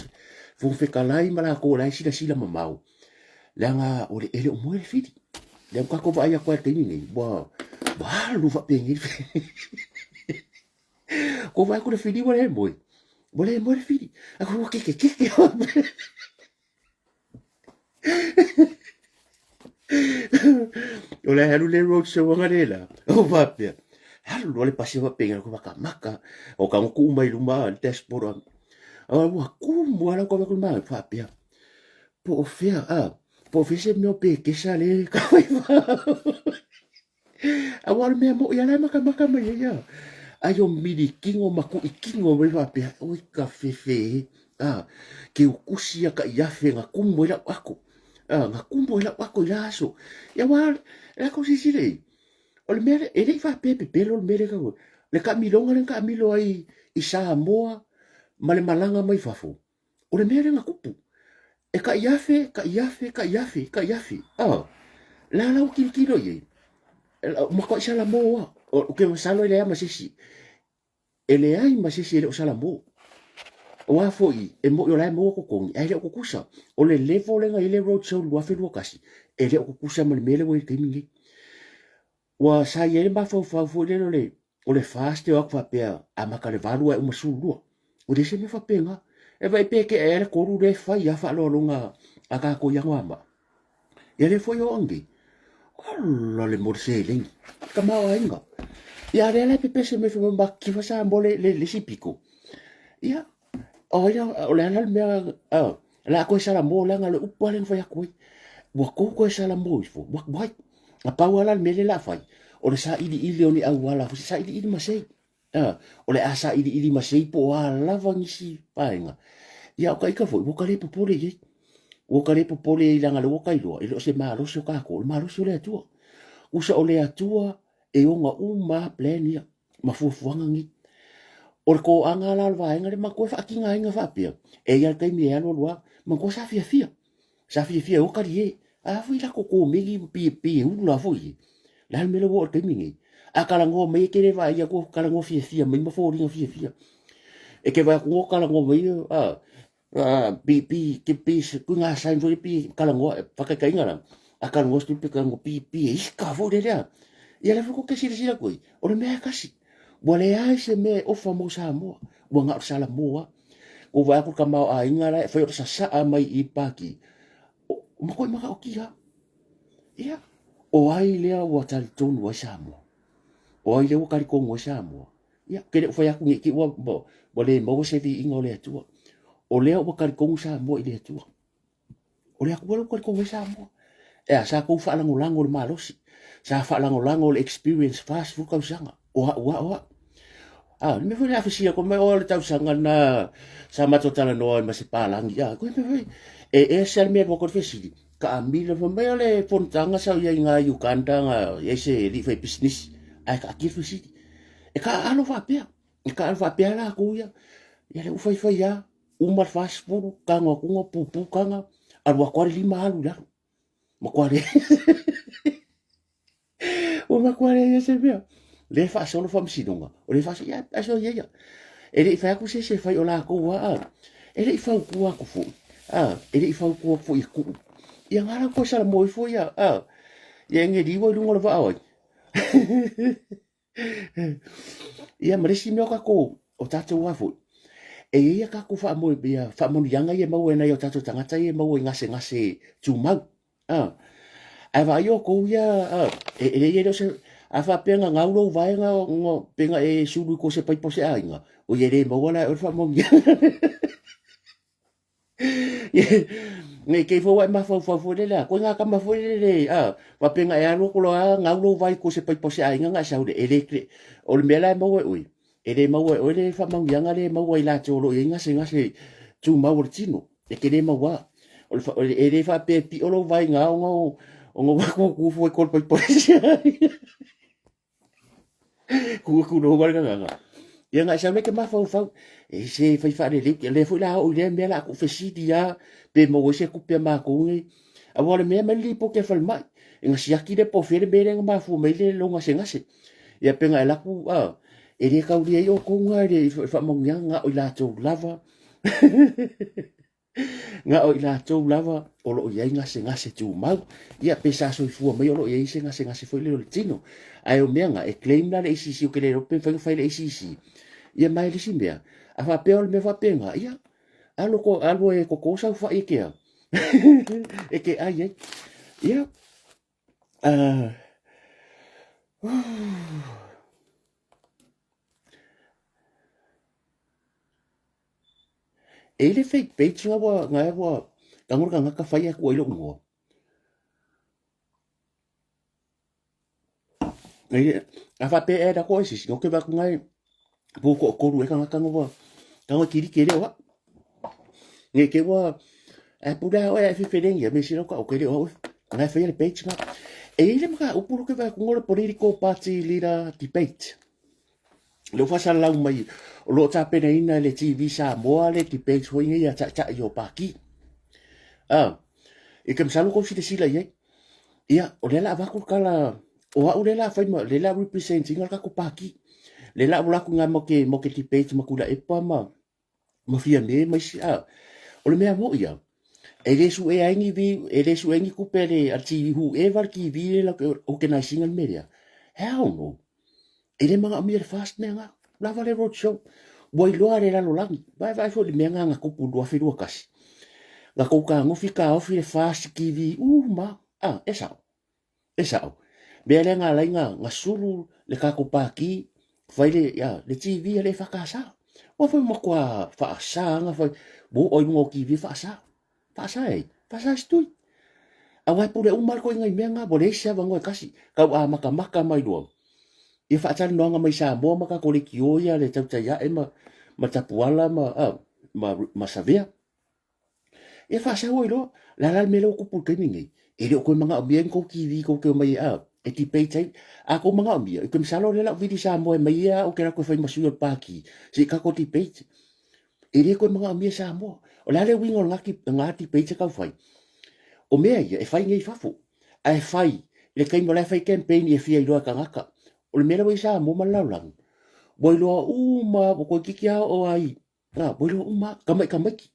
Fofoga Fetalai ma latou o la e silasila mamao, leaga o le, e le o moe le fili. Lea ua tatou vaai atu ai i le taimi nei, ua alu faapenei le fili. Ua vaai atu le fili ua le moe, ua le moe le fili. Ae ua kekekeke. O le alu le road show anga le la. O faapea. Alu loa le pasi faapea ko makamaka. O ka ku mai luma le dashboard am. A ua kumu ala ko ko ma faapea. Po o fea a. Po o fea se mea o pe kesa le ka wai Aua o le mea moʻi a la e makamaka mai ai a. Ai o milikino ma kuʻikino mai faapea, oi ka fefe e, a, ke ukusi ia ka iafe na kumu ai lau ako. A, na kumu ai lau ako i la aso. Ia aua e lako silasila i ai, o le mea lea, e le i faapea e pepelo le mea lea e Le taamiloga lea na taamilo ai i Samoa ma le malaga mai fafo, O le mea lea na tupu, e tai afe, tai afe, tai afe, tai afe. Ah, la la ua tilotilo i ai. Matuai salamo lava. Ou te masalo e leai ma se isi. E leai ma se isi e le o salamo. Aua foi, e moni o la e maua totogi, ae le o tutusa. O le level lea na i ai le road show i le 2021, e le o tutusa ma le mea lea ua i ai i le taimi lenei. Ua sa i ai le mafaufau foi lele o le, o le FAST e o atu faapea amata le 8 ae uma 12. Ua leai se mea faapena. E vaai pe tea ea le 3 lea e fai lava faaaloaloga a tatou i Anoamaa. Ia lea foi e oo nei. Ola le mo le seleni. Tamaoaiga. Ia lea la e pepese mai fai mai matitiva Samoa le, le, le isi pito. Ia, o ai o le a la le mea, o le a toe salamo leaga o le upu lava lea na fai atu ai. Ua tou toe salamo ifo, what, why? Na pau lava la le mea lea o le a fai, o le sailiili o ni auala, sailiili ma sei. O le a sailiili ma sei po o a lava nisi vaega. Ia o ka ita foi, ua ka le popole i ai. Ua ka le popole i ai leaga o lea ua ka iloa, e le o se malosi o tatou, o le malosi o le Atua. Usa o le Atua e ona uma lava plan ia ma fuafuaga nei. O le toaga la o le vaega lea, matua faatigaina faapea, e i ai le taimi e alu alu lava, matua sa fiafia, sa fiafia e o talie. A foi la koko meli pei pei e ula foi e. Le a le mea lea ua oo i le taimi nei. A talanoa mai e te le vaai atu talanoa fiafia mai ma foliga fiafia. E te vaai atu o talanoa mai a pi pi ke pi kui ngā sign foi pi talanoa whakatainga la. A talanoa stu pe talanoa pi pi e ika foi le lea. Ia le foi ko ke silasila atu ai. O le mea e kasi. Ua leai se mea e ofa mo Samoa. Ua na o le Salamoa. Ko vaai atu le tamaoaiga la e fai o le sasaa mai i Paki. O matua manaotia. Ia, o ai lea ua talitonu ai Samoa? O ai lea ua talitonu ai Samoa? Ia, ke le o fai atu nei te ua, ua le maua se viiga o le Atua. O lea ua talitonu Samoa i le Atua. O le Atua lea ua talitonu ai Samoa. E a, sa tou faalagolago i le malosi. Sa faalagolago le experience 40 tausaga. O au a, o au. A, le mea foi lea a fesili atu mai, o le tausaga lena sa matou talanoa ai ma se palagi. A, koe mea foi, e ese lava le mea e alu atu ai le fesili. Taamilo fai mai o le fonotaga sa ou i ai i na i Uganda na i ai se alii faipisinisi ae taatia le fesili. E taaalo faapea, e taaalo faapea latou ia. Ia lea ua faifai lava, uma le 40, tago atu na pupu taga, alu atu lava le 5 alu i lalo. Matua le Ua matua leai se mea. Lea e faasolo faamasinoga, o lea e faasolo, ia, ae ia ia. E le i fai atu se isi e fai o latou lava, a. E le i fautua atu foi, a, e le i fautua atu foi e tuu. Ia na la toe salamo ifo ia, a, ia e geliua i luga o le vaa o ai. Ia ma le isi mea o tatou, o tatou lava foi, e i ai a tatou faamoe, ia faamanuiaga ia e maua e nai o tatou tagata ia e maua i gasegase tumau. A, ae vaai outou ia, a, e, e leai e le o se, a faapea na gau lou vaega no, pe na e sulu i ko se paipa o se aiga, o ia e le maua la e oe le faamanuiaga. Nei kei foi ua e mafaufau foi lele a, koe ngā kama foi lele, a, faapea e alu aku loa a, gau lou vai ko se paipa o se aiga nga e sau le, e le, o le mea la e maua e oe, e le maua e oe le faamanuiaga lea e maua i latou o lo o i ai gasegase tumau o le tino, e te le maua. O le, e le faapea e pio lou vai ga ona o, ona ua kukū foi ko le paipa o se aiga. Ku wale gagaga. Ia ngai sau le ke mafaufau. E se fai faalelei. Lea foi la oo i lea mea la ku fesili a pe maua ai se kupe a makou nei. Aua o le mea mai le lipoti a le falemai. E na siaki le po o fea le mea lea na mafua mai le lou gasegase. Ia pe na e alu atu a e le taulia ai outou na i le faamanuiaga na o i latou lava. Na o i latou lava o lo o i ai gasegase tumau, ia pe sa soifua mai o lo o i ai se gasegase foi lele o le tino. Ae o mea na, e claim la le ACC, ou te le iloa pe mafai ona fai le ACC. Ia ma e le isi mea, a faapea o le mea faapena, ia, alu, alu e toto sau fai e ke a, e ke ai ai. Ia, E i le fake page nga ua nga ua tago le tagata fai ae tuu ai lou igoa. A faapea e add atu oe i se isi, ou te vaai atu na e pu toatolu ea tagata na ua tago e kiliki e le o au. Ne i te i ua ae pule lava oe a e fefeleni ai, mea sili au taoto e le o au na e faia le page na. E i ai le mataupu lea ou te vaai atu o le political party leader debate. Lea ua faasalalau mai o lo o tapenaina e le TV Samoa le debate foi nei a taitai o Paki. Ah, i te masalo tou silasila i ai. Ia, o lea la avatu le tala o au lea la fai ma lea la represent ina le tatou Paki. Lea la ua latou mo ke mo ke debate ma Tuilaepa ma ma Fiame ma isi ah. O le mea moʻi ia, e le suea ai ni vi, e le suea ai ni tupe a le a le TV, whoever le TV le la organize ina le mea lea. Hell no. E le manaomia le fast mea nga. Lava le road show. Ua iloa le lalolagi. Vaevae foi le mea nga na tupu 2021. Na tou tagofi taofi le fast TV uma. Ah, e sao. E sao. Mea lea na alai na, na sulu le tatou pāti, fai le, ia, le TV a le EFKS. Ua foi matua faasa na fai, ua oo i luga o TV faasa. Faasa e ai? Faasa e se tui. Aua e pule uma le koiga i mea nga, ua leai se avanoa e tasi. Tau amatamata mai loa. Ia faatalanoaga mai Samoa ma tatou leitio ia le tautai ae ma, ma Tapuala ma, ah, ma, ma Savea. Ia faasau ai loa. Le a la le mea lea ua tupu i le taimi nei? E le o toe manaomia ni tou TV tou te omai a e debate ai. A tou manaomia, ou te masalo o lea la u vili Samoa e mai ia au ou te alu atu e fai ma sui o le Pati se i tatou debate. E le toe manaomia Samoa. O le a le uiga o lena debate e tau fai? O mea ia e fai nei i fafo. Ae fai i le taimi o la e fai campaign e fia iloa e tagata. O le mea lea ua i Samoa ma le lalolagi, ua iloa uma, ua toeitiiti lava oo lava i Ah, ua iloa uma lava, tamaiti tamaiti.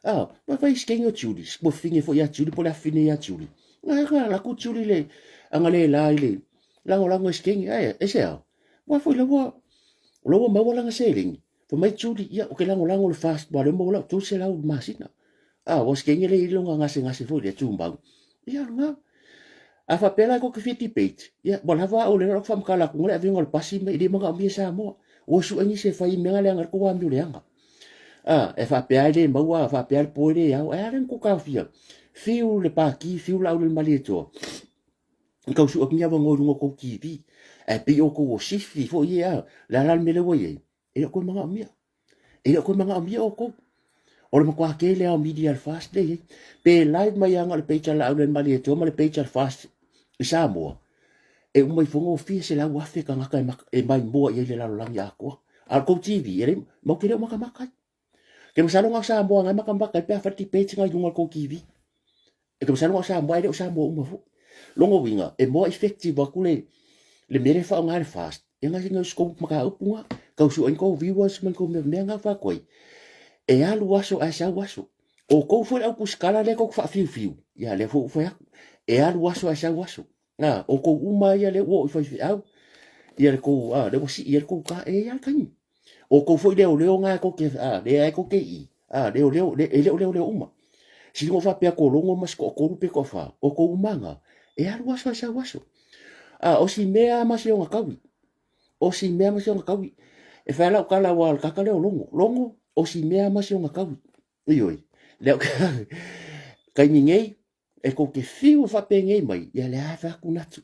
Ah, ua fai si teine o Julie, ua fine foi ia Julie po o le afafine ia Julie. Na na alu atu Julie le aga le la i le lagolago e si teine, ae e se a? Ua foi la ua o la ua maua lana seleni. Fai mai Julie, ia ou te lagolago i le FAST, aua o lea ua maua lau 300 i le masina. Ah, ua si teine lea e i ai lona gasegase foi lea tumau. Ia lena. A faapea la tou te fia debate, ia ua lava au lea o lau faamatala atu le avega o le pasi ma e le manaomia e Samoa. Ua sue nisi e fai i mea leaga le tou amio leaga. A, e faapea e le maua, faapea le po e le ao. Ae a lea na tou taofia? Fiu le paki, fiu Laaulialemalietoa. I tau sue atu ni avanoa i luga o tou TV. Ae pei outou o sifi foi ia, a. Le a la le mea lea ua i ai? E le o toe manaomia. E le o toe manaomia outou. O le matua tele lava o media a le FAST lea e i ai. Pe live mai lava na o le page a Laaulialemalietoa ma le page a le FAST i Samoa, e uma ifo ua fia 100,000 tagata e maimoa i ai le lalolagi atoa. A o le tou TV, e le, matou te le o matamata ai. Ke masalo na o Samoa na e matamata ai pe a fai le debate na i luga o le tou TV. E te masalo na o Samoa, e le o Samoa uma foi. Lona uiga, e more effective atu le, le mea lea e faaaoga e le FAST, e gase nai kou mataupu na, tau sue ai kou viewers ma kou mea, mea na fai atu ai. E alu aso ae sau aso. O kou foi le au tusitala lea tou te faafiufiu, ia lea foi ua fai atu. E alu aso ae sau aso. Na, o kou uma ia lea ua oo i faifeau, ia le kou, a, lea ua sii ai le kou ka, e i ai lava le taimi. O kou foi leoleo na e tou te, a, lea e tou te i, a, leoleo, le, e le o leoleo uma. Sili ona ou faapea atu o Logo ma si toatolu pe toafa, o kou uma na, e alu aso ae sau aso. A, o si mea ma si ona taui, o si mea ma si ona taui. E fai lau tala aua o le tagata lea o Logo. Logo, o si mea ma si ona taui. Ioe. Lea, Taimi nei, e kou te fiu e faapenei mai, ia le a fai atu natu.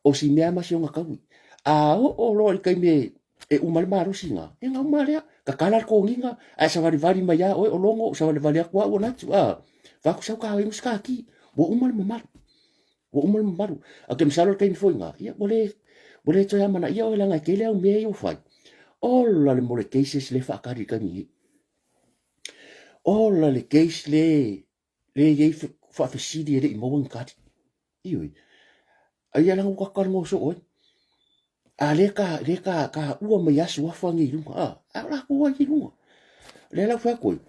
O si mea ma si ona taui. A oo loa i le taimi e uma le malosi na, ia na uma lea. Tatala le toniga, ae savalivali mai lava oe o Logo, savalivali atu au o Natu, a. Fai atu sau ta inu se ta ti. Ua uma le mamalu. Ua uma le mamalu. Ae ou te masalo le taimi foi lena, ia ua le, ua le toe amanaia oe leaga e tele au mea ia ua fai. Ola le mole cases lea e faatali i le taimi nei. Ola le case le le i ai faafesili e le i maua ni tali. Ioe. Ai ia leaga ua tatou talanoa soo ai. A lea ka, lea ka, ka ua mai a suafa nei i luga, a, a o latou ai i luga. O lea la ua fai atu ai,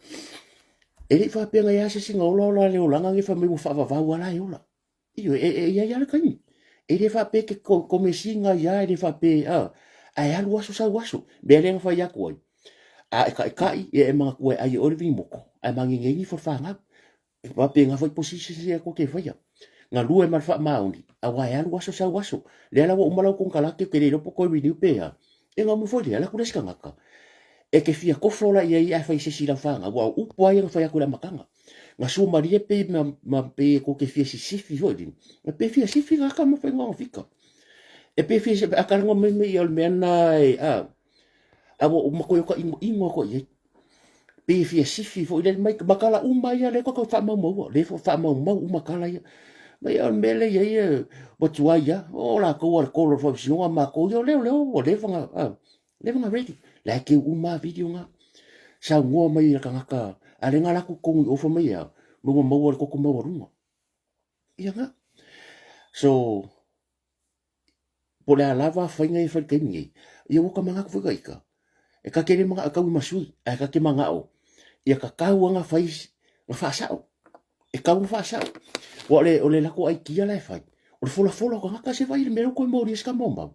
e le i faapea na i ai se isi na ola ola le olaga nei fai mai ua faavavau lava la e ola. Ioe, e, e i ai lava le taimi. E le faapea e te komesina ai lava, e le faapea, a, ae alu aso sau aso. Mea lea na fai atu ai, a e taʻitaʻi, ia e manatua e ʻai e ʻoe le vinimoto, ae magegeini ifo le fanau. E faapena foi position ia tou te faia. Galue ma le faamaoni, aua e alu aso sau aso. Lea la ua uma lau konekarate, ou te le iloa po o toe renew pe a. Ia ona uma foi lea, alu atu le isi tagata, e te fia tofo la i ai ae fai se isi i lau fanau, aua o upu lava ia na fai atu i le amataga. Na sua malie pei ma, ma pei e tou te fia sisifi foi lini. E pei fia sifi gata ma faiga o fika. E pei fia sifi, a talanoa mai mai ia o le mea lena e, a, a ua uma koe o ka inoino atu i ai. Pei e fia sifi foi lele mai, ma tala uma ia lea tou te faamaumaua, lea foi faamaumau uma tala ia. Mai o le mea lea i ai e, ua tuai lava, o latou a le tolo o le faamasinoga, matou ia o lea, o lea ua leva na, a, leva na ready. La e keu uma lava video na. Saunoa mai le tagata, a lea na alu atu i totonu i o fai mai e a, mai ua maua le toto maualuga. Ia na. So, po o le a lava faiga ia e fai i le taimi nei, ia ua ta manatu foi ta ita, e ta te le manao e taui ma sui, ae ta te manao ia tatau lava ona fai na faasao. E tatau ona faasao. Aua o le, o le latou aikia la e fai, o le folafola o tagata se vaai i le mea lea ua toe molia ai se tama o mau.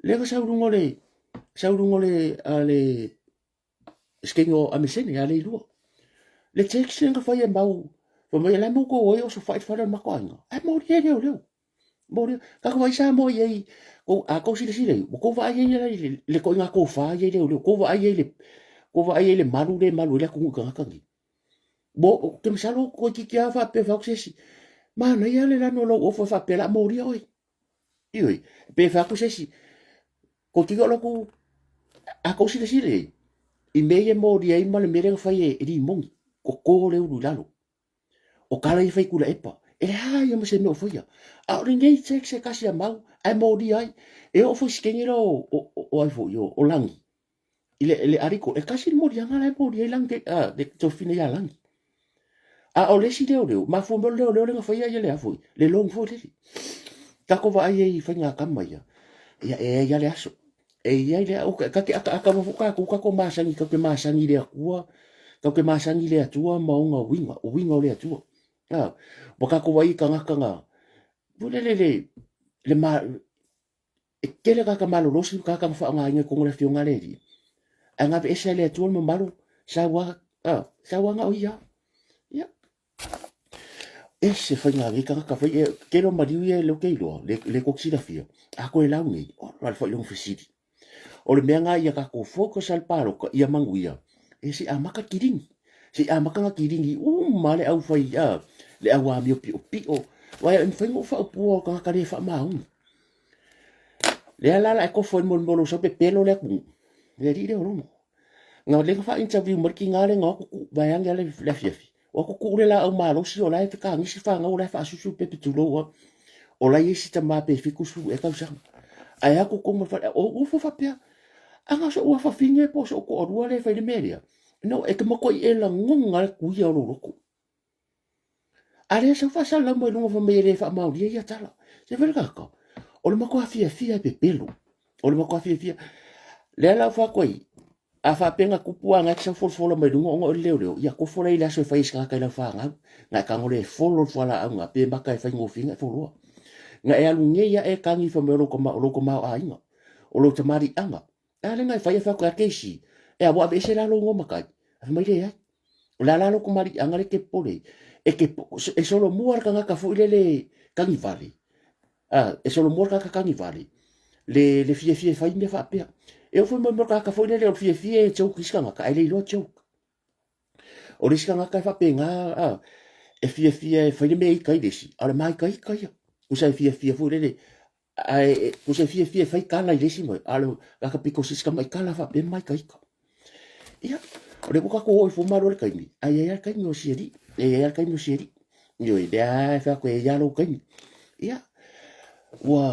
Lea na sau i luga o le, sau i luga o le, a le Sikeina o Amesene ia Leilua. Le text lea na fai e mau, fai mai, o le a mea ua o ai osofai i le fale o le matou aiga? Ae molia e leoleo. Molia. Tatou vaai Samoa i ai, a tou silasila i ai, ua tou vaai ai i le ituaiga tofa ia i leoleo, tou vaai ai i le, tou vaai ai i le malu lea e malu ai le atunuu i tagata nei. Mo, ou te masalo toeitiiti lava faapea fai atu se isi, manaia le lanu o lou ofa faapea o le a molia oe. Ioe, pe fai atu se isi, Kotino o loku, a kou silasila i ai, i mea ia e molia ai ma le mea lea na fai e limoni, toto le ulu i lalo. O kala ia fai Tuilaepa, e leai lava ma se mea o faia. A o lenei tax e tasi a mau, ae molia ai. E oo foi i si teine lea o, o, o ai foi, o, o Lagi, i le, le article, e tasi le moliaga la e molia ai Lagi, a, le tofina ia Lagi. A o le isi leoleo, mafua mai o le leoleo lea na faia ia le a foi, le loan foi lele. Tatou vaai ai i faiga kama ia, ia e ai lava le aso. E i ai le, ta te akaaka uma foi tatou, tatou masani, tatou te masani i le Atua, tatou te masani i le Atua ma ona uiga, o uiga o le Atua. A, ua tatou vaai i tagata na, foi lele le, le ma, e tele tagata malolosi ma tagata na faaaogaina i totonu o le Afioga a le Alii, ae na aveese e le Atua le mamalu, sau lava, a, sau lava na o ia. Ia. Ese faiga nei tagata fai, e, tele o maliu ia lea ou te iloa, le, le tou te silafia, a toe lau nei, ola le faailoga fesili. O le mea lena ia tatou focus lava i le palota ia manuia, ia se i amata le kilini. Se i amata ona kilini uma le au fai, a, le au amio piopio. Aua e mafai ona ou faaupua o tagata le faamaoni. Lea la la e kofo ai mo lou sau pepelo le atunuu. Le alii lea o Lono. Na lea na faa-interview mai le tina lea na o atu tuu vaeane le le afiafi. O atu tuu le laau malosi o la e fetagisi fanau o la e faasusu pepe tulou a. O la e i ai si tama pe 70 ea tausaga. Ae atu tonu ma le fale, o ua faapea, ana so'u afafine po o so'u toalua lea e fai le mea lea. No, e te matuai e lagona le tuia o lou loto. A lea sau faasalalau mai luga fai mai e le faamaonia ia tala. Se fai le tagata, o le matua fiafia e pepelo. O le matua fiafia. Lea la ua fai atu ai, a faapea na tupu lava na e te sau folafola mai luga ona o le leoleo, ia kofo la i le aso e fai ai se tagata i lau fanau. Na e tago lea e folo le fualaau na, pe mata e faigofie na e foloa. Na e alu nei lava e tagi fai mai o lou tama, o lou tamaoaiga, o lou tamaliiaga. A lea na e fai e fai atu ia Casey, ea ua aveese la lou igoa matai? Ae fai mai leai. O le a la lou kamaliiaga lea e te popole ai? E te, e solomua le tagata foi lele tagivale, a, e solomua le tagata tagivale, le, le fiafia e fai mea faapea. E oo foi mo le tagata foi lele o le fiafia e joke i isi tagata, ae le iloa joke. O le isi tagata e faapena, a, E fiafia e fai le mea ika i le isi, a o le māikaika ia. Tusa e fiafia foi lele, ae tusa e fiafia e fai kala i le isi mea, a o le tagata pito sili tamai kala faapea māikaika. Ia, o lea ua tatou oo ifo malo le taimi, ae i ai lava le taimi o si alii, e i ai lava le taimi o si alii. Ioe, lea lava e fai atu e i ai lava lou taimi. Ia, ua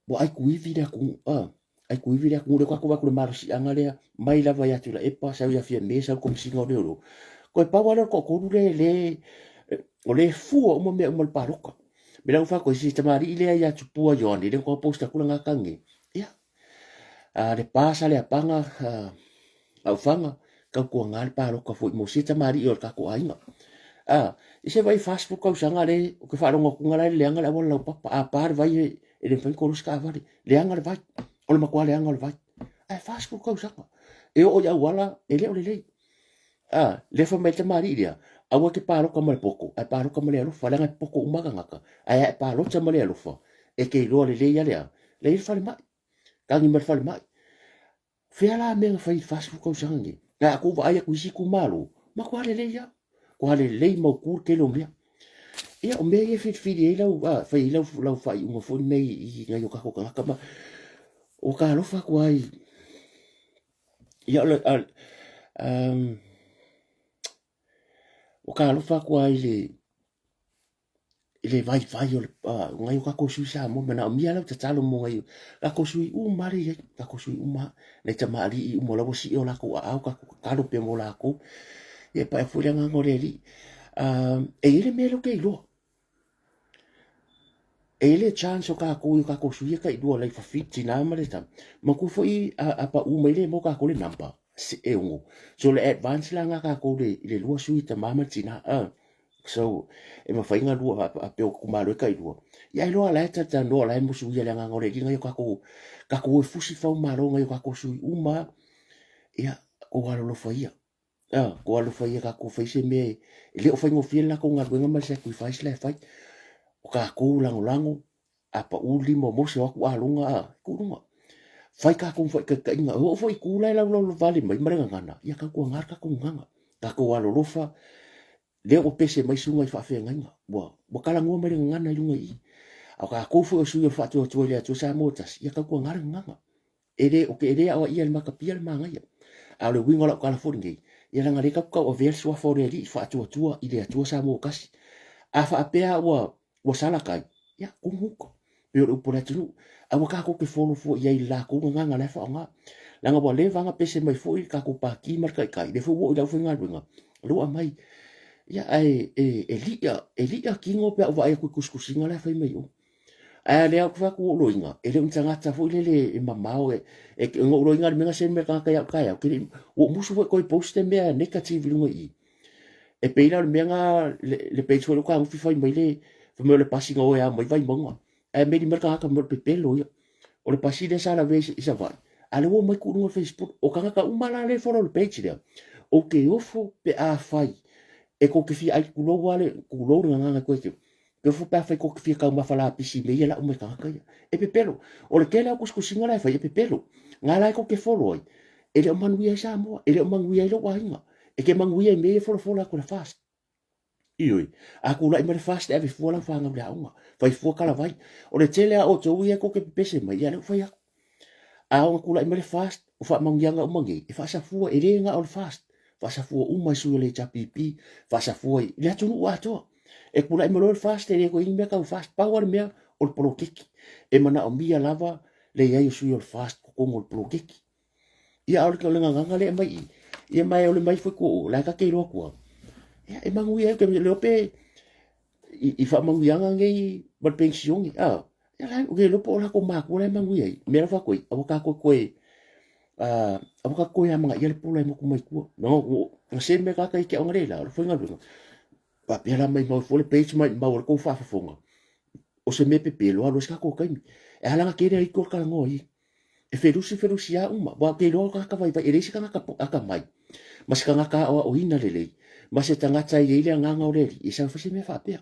ua ai tuivi le atunuu, a, ai tuivi le atunuu, lea ua tatou vaai atu i le malosiaga lea, mai lava ia Tuilaepa, sau ia Fiame, sau le Komesina o Leoleo. Toe pau lava lea o le toatolu lea, lea, o lea e fua uma mea uma i le palota. Me lea ua fai atu ai, si tamalii lea ia Tupua Ioane, lea ua post atu lana tagi nei, ia, a, Lepa, Saleapaga, a, Aufaga, tautuana le palota foi mo sia tamalii o le tatou aiga. A, i se vai 40 tausaga le, ou te faalogo atu la e leaga le auala laupapa, a pa le vai e, e le mafai ona kolosi taavale, leaga le vai, o le matua leaga o le vai. Ae 40 tausaga, e oo i auala e le o lelei. A, lea fai mai le tamalii lea, aua e te palota ma le poto, ae palota ma le alofa, leaga e poto uma tagata, ae a e palota ma le alofa, e te iloa lelei lava le a, lea e i ai le falemai, tagi mai le falemai. Fea la mea na fai i le 40 tausaga nei? Ae a tou vaai atu i isi itumalo, matua lelei lava. Matua lelei mautu le tele o mea. Ia, o mea ia e filifili ai lau, a, fai ai lau, lau faaiuga foi lenei i nai o tatou tagata ma ua ta alofa atu lava i, ia, o le, a, um, ua ta alofa atu lava i le, i le vaivai o le nai o tatou sui Samoa, manaomia lau tatalo mo nai o tatou sui uma lea e i ai, tatou sui uma, nai tamalii uma o la ua sii o latou aao, tatou tatalo pea mo latou. Ia e paea foi le agaga o le Alii. E i ai le mea lea ou te iloa, e i ai le chance o tatou i o tatou sui ia tailua like fafine, tina ma le tama, manatua foi a pau mai le maua tatou le number e ono. So le advance la na tatou i le lua sui, tama ma le tina. So, e mafai ona lua a pe o itumalo e tailua. Ia ai loa la e talatalanoa la e musuia le agaga o le Alii nai o tatou tatou o e fusi fau malo nai o tatou sui uma. Ia, tou alolofa ia. Ah, tou alofa ia tatou fai se mea e le o faigofie le latou galuega ma le sacrifice la e fai. O tatou lagolago a pau le lima o Mose o atu Alona a tuu luga. Fai tatou ma faitaitaiga. E oo foi i tu la e laulaulavale mai ma le gagana, ia tautuana le tatou gagana. Tatou alolofa lea ua pese mai susuga i faafeagaiga, ua, ua talanoa mai le gagana i luga i i. A o tatou foi o sui o le Faatuatua i le Atua Samoa tasi, ia tautuana le gagana. E le, o ke, e le aoaia e le matapia le manaia. A o le uiga o lau tala foi lenei, ia leaga lea tatou te tauavea le suafa o le Alii Faatuatua i le Atua Samoa tasi. A faapea ua, ua sala tai, ia, tumu uta. Pei o le upu a le atunuu. Aua tatou te follow fua i ai i le latou gagana la e faaaoga. Leaga ua leva ona pese mai foi le tatou Pati ma le Taitai, lea foi ua oo i le aufaigaluega, lea ua aumai. Ia, ae e, e li'a, e li'a tino pe a ou vaai atu i tusitusiga la e fai mai i o. Ae lea ou te fai atu ua ou loiga, e le o ni tagata foi lele e mamao, e, e, na ou loiga i le mea na send mai e le tagata ia au taeao, ke le, ua ou musu foi e toe post le mea negative i luga i i. E pei la o le mea na, le, le page foi lea ua tagofi fai mai le, fai mai o le pasi na o e ao mai Vaimauga. Ae meli mai le tagata fai mai o le pepelo ia. O le pasi lea sa lavea i Savaii, a lea ua omai tuu i luga o le Facebook. O tagata uma la lea e follow i le page lea, ou te ofo pe afai e tou te fia ai, tulou lava le, tulou le gagana e koe te, te ofo pe afai tou te fia taumafa lapisi i mea ia e lau mai e tagata ia. E pepelo. O le tele lava o tusitusiga la e fai e pepelo. Na la e tou te follow ai, e le o manuia ai Samoa, e le o manuia ai lou aiga. E te manuia i mea ia e folafola atu e le FAST. Ioe, a tulai mai le FAST e ave fua lau fanau i le aoga, fai fua kalavai. O le tele lava o outou ia tou te pepese mai, ia lea ua fai atu. A oo ina tulai mai le FAST, o faamanuiaga uma nei, e faasafua, e le na o le FAST, faasafua uma i sui o le HRPP, faasafua i le atunuu atoa. E tulai mai loa le FAST, e le toe i ai ni mea tau FAST, pau lava le mea, o le poloketi. E manaomia lava le i ai o sui o le FAST i totonu o le poloketi. Ia, a o le gagana lea e aumai i i, ia ma e ole mai foi tua o, la e ta te iloa atu lava. Ia, e manuia ai, ou te iloa pe i faamanuiaga nei ma le penisione, a, ia la, ou te iloa po o latou matua la e manuia ai. O le mea la e fai atu ai, aua tatou toe, aua tatou toe amanaia le pola e motu mai tua. Na send mai le tagata ia te au analeila, o le faigaluega, faapea la maimau fua le page maimau ai le tou faafofoga, o se mea pepelo alu ai se tatou taimi. E ala ona tele ai tua le talanoa i i. E felusi felusi lava uma, aua ou te iloa o tagata vaivai, e leai se tagata atamai, ma se tagata aoaoina lelei, ma se tagata e i ai le agaga o le Alii, e sau e fai se mea faapea.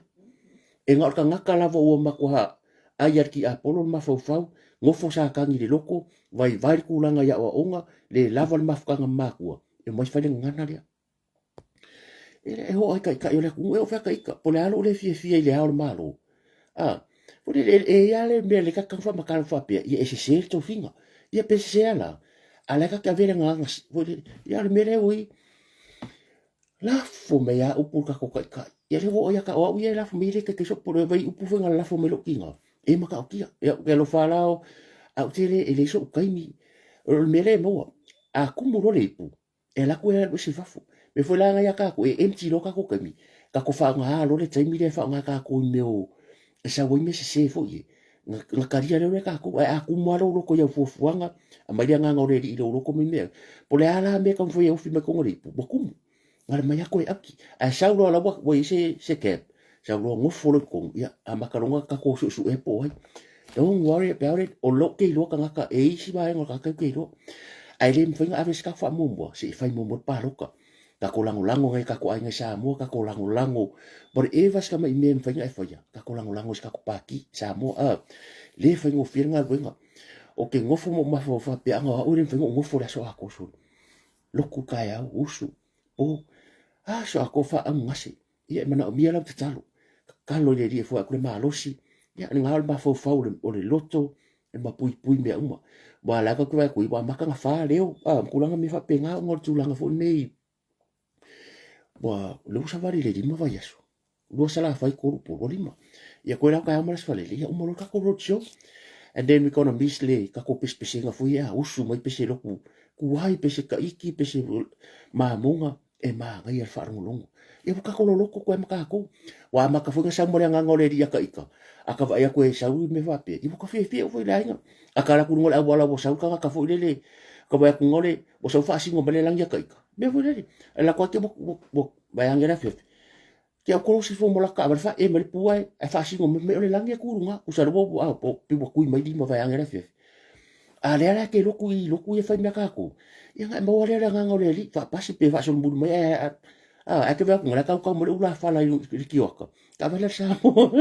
E na o le tagata lava ua matua ai lava i le tiapolo le mafaufau, nofo Satani i le loto, vaivai le tulaga i aoaoga, le lava le mafutaga ma matua, e omai fai le gagana lea. E oo ai taitai o le atunuu, e oo fea ta ita, po o le a lou le fiafia i le Ao o le Malo, a, foi lele, e i ai lava le mea lea ta te tago faamatala atu faapea, ia e sese le tofiga. Ia pe sese a la, a o la e ta te avea le agaga foi lele, ia a o le mea lea ua i ai, lafo mai lava upu i le tatou Taitai. Ia lea ua oo ia te au, o au ia e lafo mai e le taitai sou pule, vaai i upu foi na lalafo mai i lou tina, e matautia. Ia ou te alofa la, ae ou te le, e leai sou taimi. O le mea lea e maua, a tumu loa le ipu, e alu atu e alu ese i fafo. Mea foi la ia tatou, e empty loa tatou taimi, tatou faaaoga loa le taimi lea e faaaoga tatou i mea o, e sau ai mea sese foi ia, na talia lea e tatou. Ae a tumu lava lou loto i au fuafuaga, aumai le agaga o le Alii i lou loto ma mea, po o le a la mea e taumafai e ofi mai totonu o le ipu, ua tumu. Na o le omai lava toe auki. Ae sau loa la ua i ai se, se gap, sau loa nofo loa i totonu, ia amata loa ona tatou suesuea po o ai. Don't worry about it, o lou te iloa tagata, e i ai isi vaega o tagata ou te iloa. Ae le mafai ona ave se tatou faamuamua, se i fai muamua le palota. Tatou lagolago nai tatou aiga i Samoa, tatou lagolago whatever se tamai mea e mafai ona e faia, tatou lagolago i se tatou pati Samoa. Ah, le faigofie le galuega. Ou te nofo ma ou mafaufau faapea, ana o au e le mafai ona ou nofo i le aso atoa solo. Lotu taeao, usu, po, aso atoa faaamugase. Ia e manaomia lau tatalo. Tatalo i le Alii e foai atu le malosi. Ia lena o le mafaufau o le loto, e mapuipui mea uma. Aua o la e tatou te vaai atu i ai, ua amata ona fa leo, a, ma tulaga mea faapena ona o le tulaga foi lenei, ua, o lea ua savali i le 5 vaiaso. 2 Salafai, 3 Upolu, ua 5. Ia toe la o taeao ma le Aso Faraile, ia uma loa le tatou road show. And then we gonna miss le tatou pesepesega foi ia, usu mai pese lotu tuai, pese taiti, pese mamoga, e manaia le faalogologo. Ia ua tatou loloto koe ma tatou. Ua amata foi ona sau ma le agaga o le alii ata ita. A ta vaai atu e sau i mea faapea, ia ua ta fiafia foi i le aiga. A ta alu atu i luga o le auala ua sau le tagata foi lele, ta vaai atu le, ua sau faasino mai le lagi ata ita. Mea foi lele, e alu atu lava te ua vaeane le afiafi. Te au kolosi fo mo la taavale faaee mai le pua ae faasino mai mai o le lagi e tu i luga. Tusa lea ua pei ua tui mai lima vaeane le afiafi. A lea la e lotu i lotu ia fai mea tatou. Ia na e maua lea le agaga o le Alii faapasi pe faasolomuli mai ae a ae te vaai atu la tautau mai le ulafala i le tioata. Taavale a le Samoa.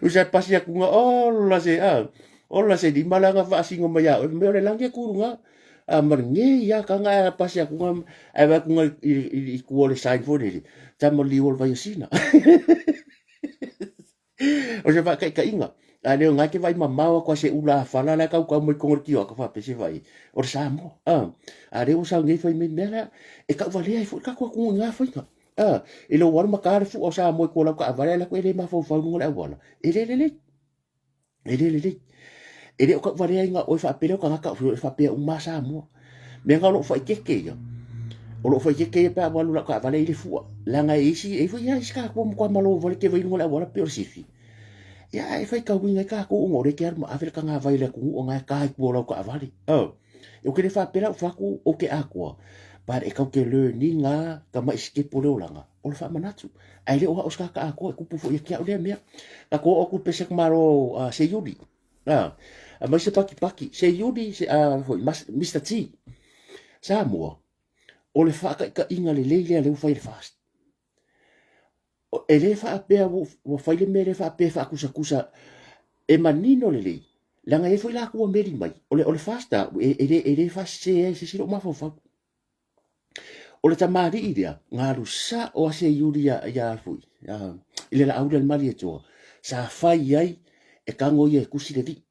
Usa pasi atu nga ola se a ola se lima la nga faasino mai ia oe me o le lagi e tu i luga. A ma le nei ia ka nga pasi atu nga ae vaai atu nga i tua o le sign foi lele tama liu o le Vaiasina. O se faataitaiga, a le o na e te vaai mamao atu a se ulafala la e kaukau mai totonu o le tioata faapea se vaai o le Samoa. A, a lea ua sau nei fai mai mea la e tauvalea ai foi le tatou atunuu i na faiga. A, i lou alu ma ta le fua o Samoa i tua o lau taavale ae alu atu e le mafaufau i luga o le auala, e le lelei. E le lelei. E le o tauvaleaina oe faapea lea o tagata o faapea uma Samoa. Mea na o lou faitete ia. O lou faitete ia pe a ua alu lau taavale i le fua. Leaga e isi, e foi ia isi tatou matua malo wale te vai i luga o le auala pei o le sifi. Ia ae faitauina ai tatou ona o lea e te alu ma ave le tagavai i le atunuu ona e ta i tua o lau taavale. Oh. Ou te le faapea la ou fatu ou te atoa. But e tau te learn ina tamai sitepu o le olaga. O le faamanatu. Ae le o au se tagata atoa e tupu foi ia te au lea mea. Tatou oo atu i le pesega malo se Iuli. Aumai se patipati. Se Iuli, se, foi, Mister T. Samoa, o le faataitaiga lelei lea lea ua fai e le FAST. E le faapea ua fai le mea lea faapea e faatusatusa e manino lelei, leaga e i ai foi latou ua meli mai. O le FAST e le faasese ai e se isi lou mafaufau. O le tamalii lea, na alu sao lava se Iuli ia foi, i le Laauli a le Malietoa, sa fai ai e tago ia e tusi le vii.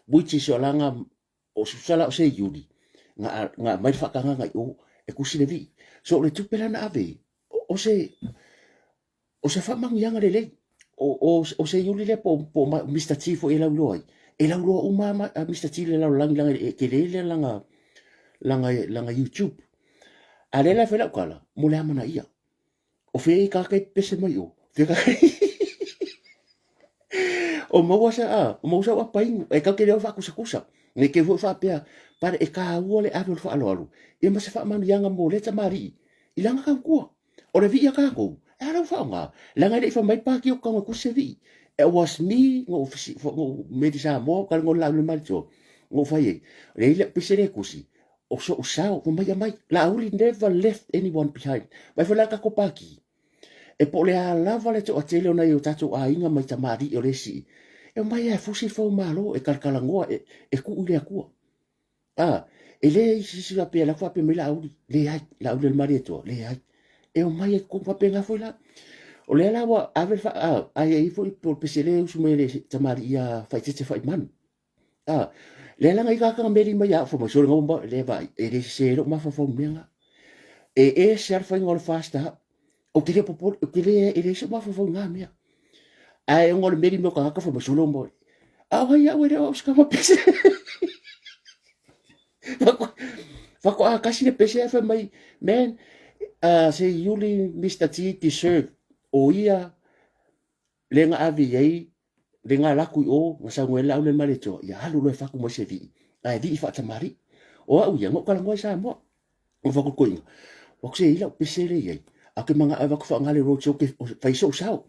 Which is o lana, o tusa la o se Iuli, na aumai le faatagaga i o, e tusi le vii. So o le tupe la na ave, o se, o se faamanuiaga lelei. O se Iuli lea po o Mister T foi e lauiloa ai, e lauiloa uma lava a Mister T i le lalolagi leaga e tele le lana YouTube. A lea la e fai lau tala, mo le amanaia. O fea i tagata e pepese mai o? Fea tagata O maua sa, a, o maua sau apainu, e kau te leo faakusakusa. Ne i te foi faapea, pare e tāua le ave o le faaaloalo, ia ma se faamanuiaga mo lea tamalii, i lana tautua. O le vii a tatou, e a lau faaaoga? Leaga e le i fai mai le Pāti o Tago e tusi se vii. It was me, na ou meli Samoa, ou talanoa i le Laauli Malietoa, na ou fai ai, leai le pese le tusi, o so'u sao, fai mai aumai. Laauli never left anyone behind. Vaai foi la le tatou Pāti, e po o le a lava le toatele o nai o tatou aiga mai tamalii o le isi, e omai lava e fusi le faumalo, e talatalanoa, e tuu i le Atua. A, E leai se isi faapea la faapea mai Laauli, leai, Laauli o le Malietoa, leai. E omai ai totonu faapena foi la. O lea la ua ave le faa, a i ai foi po o le pese lea e usu mai e le tamalii ia Faaeteete Faimanu. A, lea la na i tagata na meli mai ia au, fai mai, sole na lea vaai, e le sese lou mafaufau i mea na. E ese lava le faiga o le FAST au. Ou te le popole, ou te le, e leai sou mafaufau i na mea. Ae ona o le meli mai o tagata fai mai, sole mo, a o ai au e le o au se kama pese. Faatoa tasi le pese ae fai mai, man, se Iuli Mr. T deserve, o ia le na ave i ai, le na alu atu i o, na saunoa ai Laauli ma le Atua, ia alu loa e fatu mai se vii, ae vii faatamalii. O au ia, na ou talanoa i Samoa, o fatu toeaina, o se i lau pese le i ai, a ke manao e avatu faaaoga le roadshow ke fai sou sao.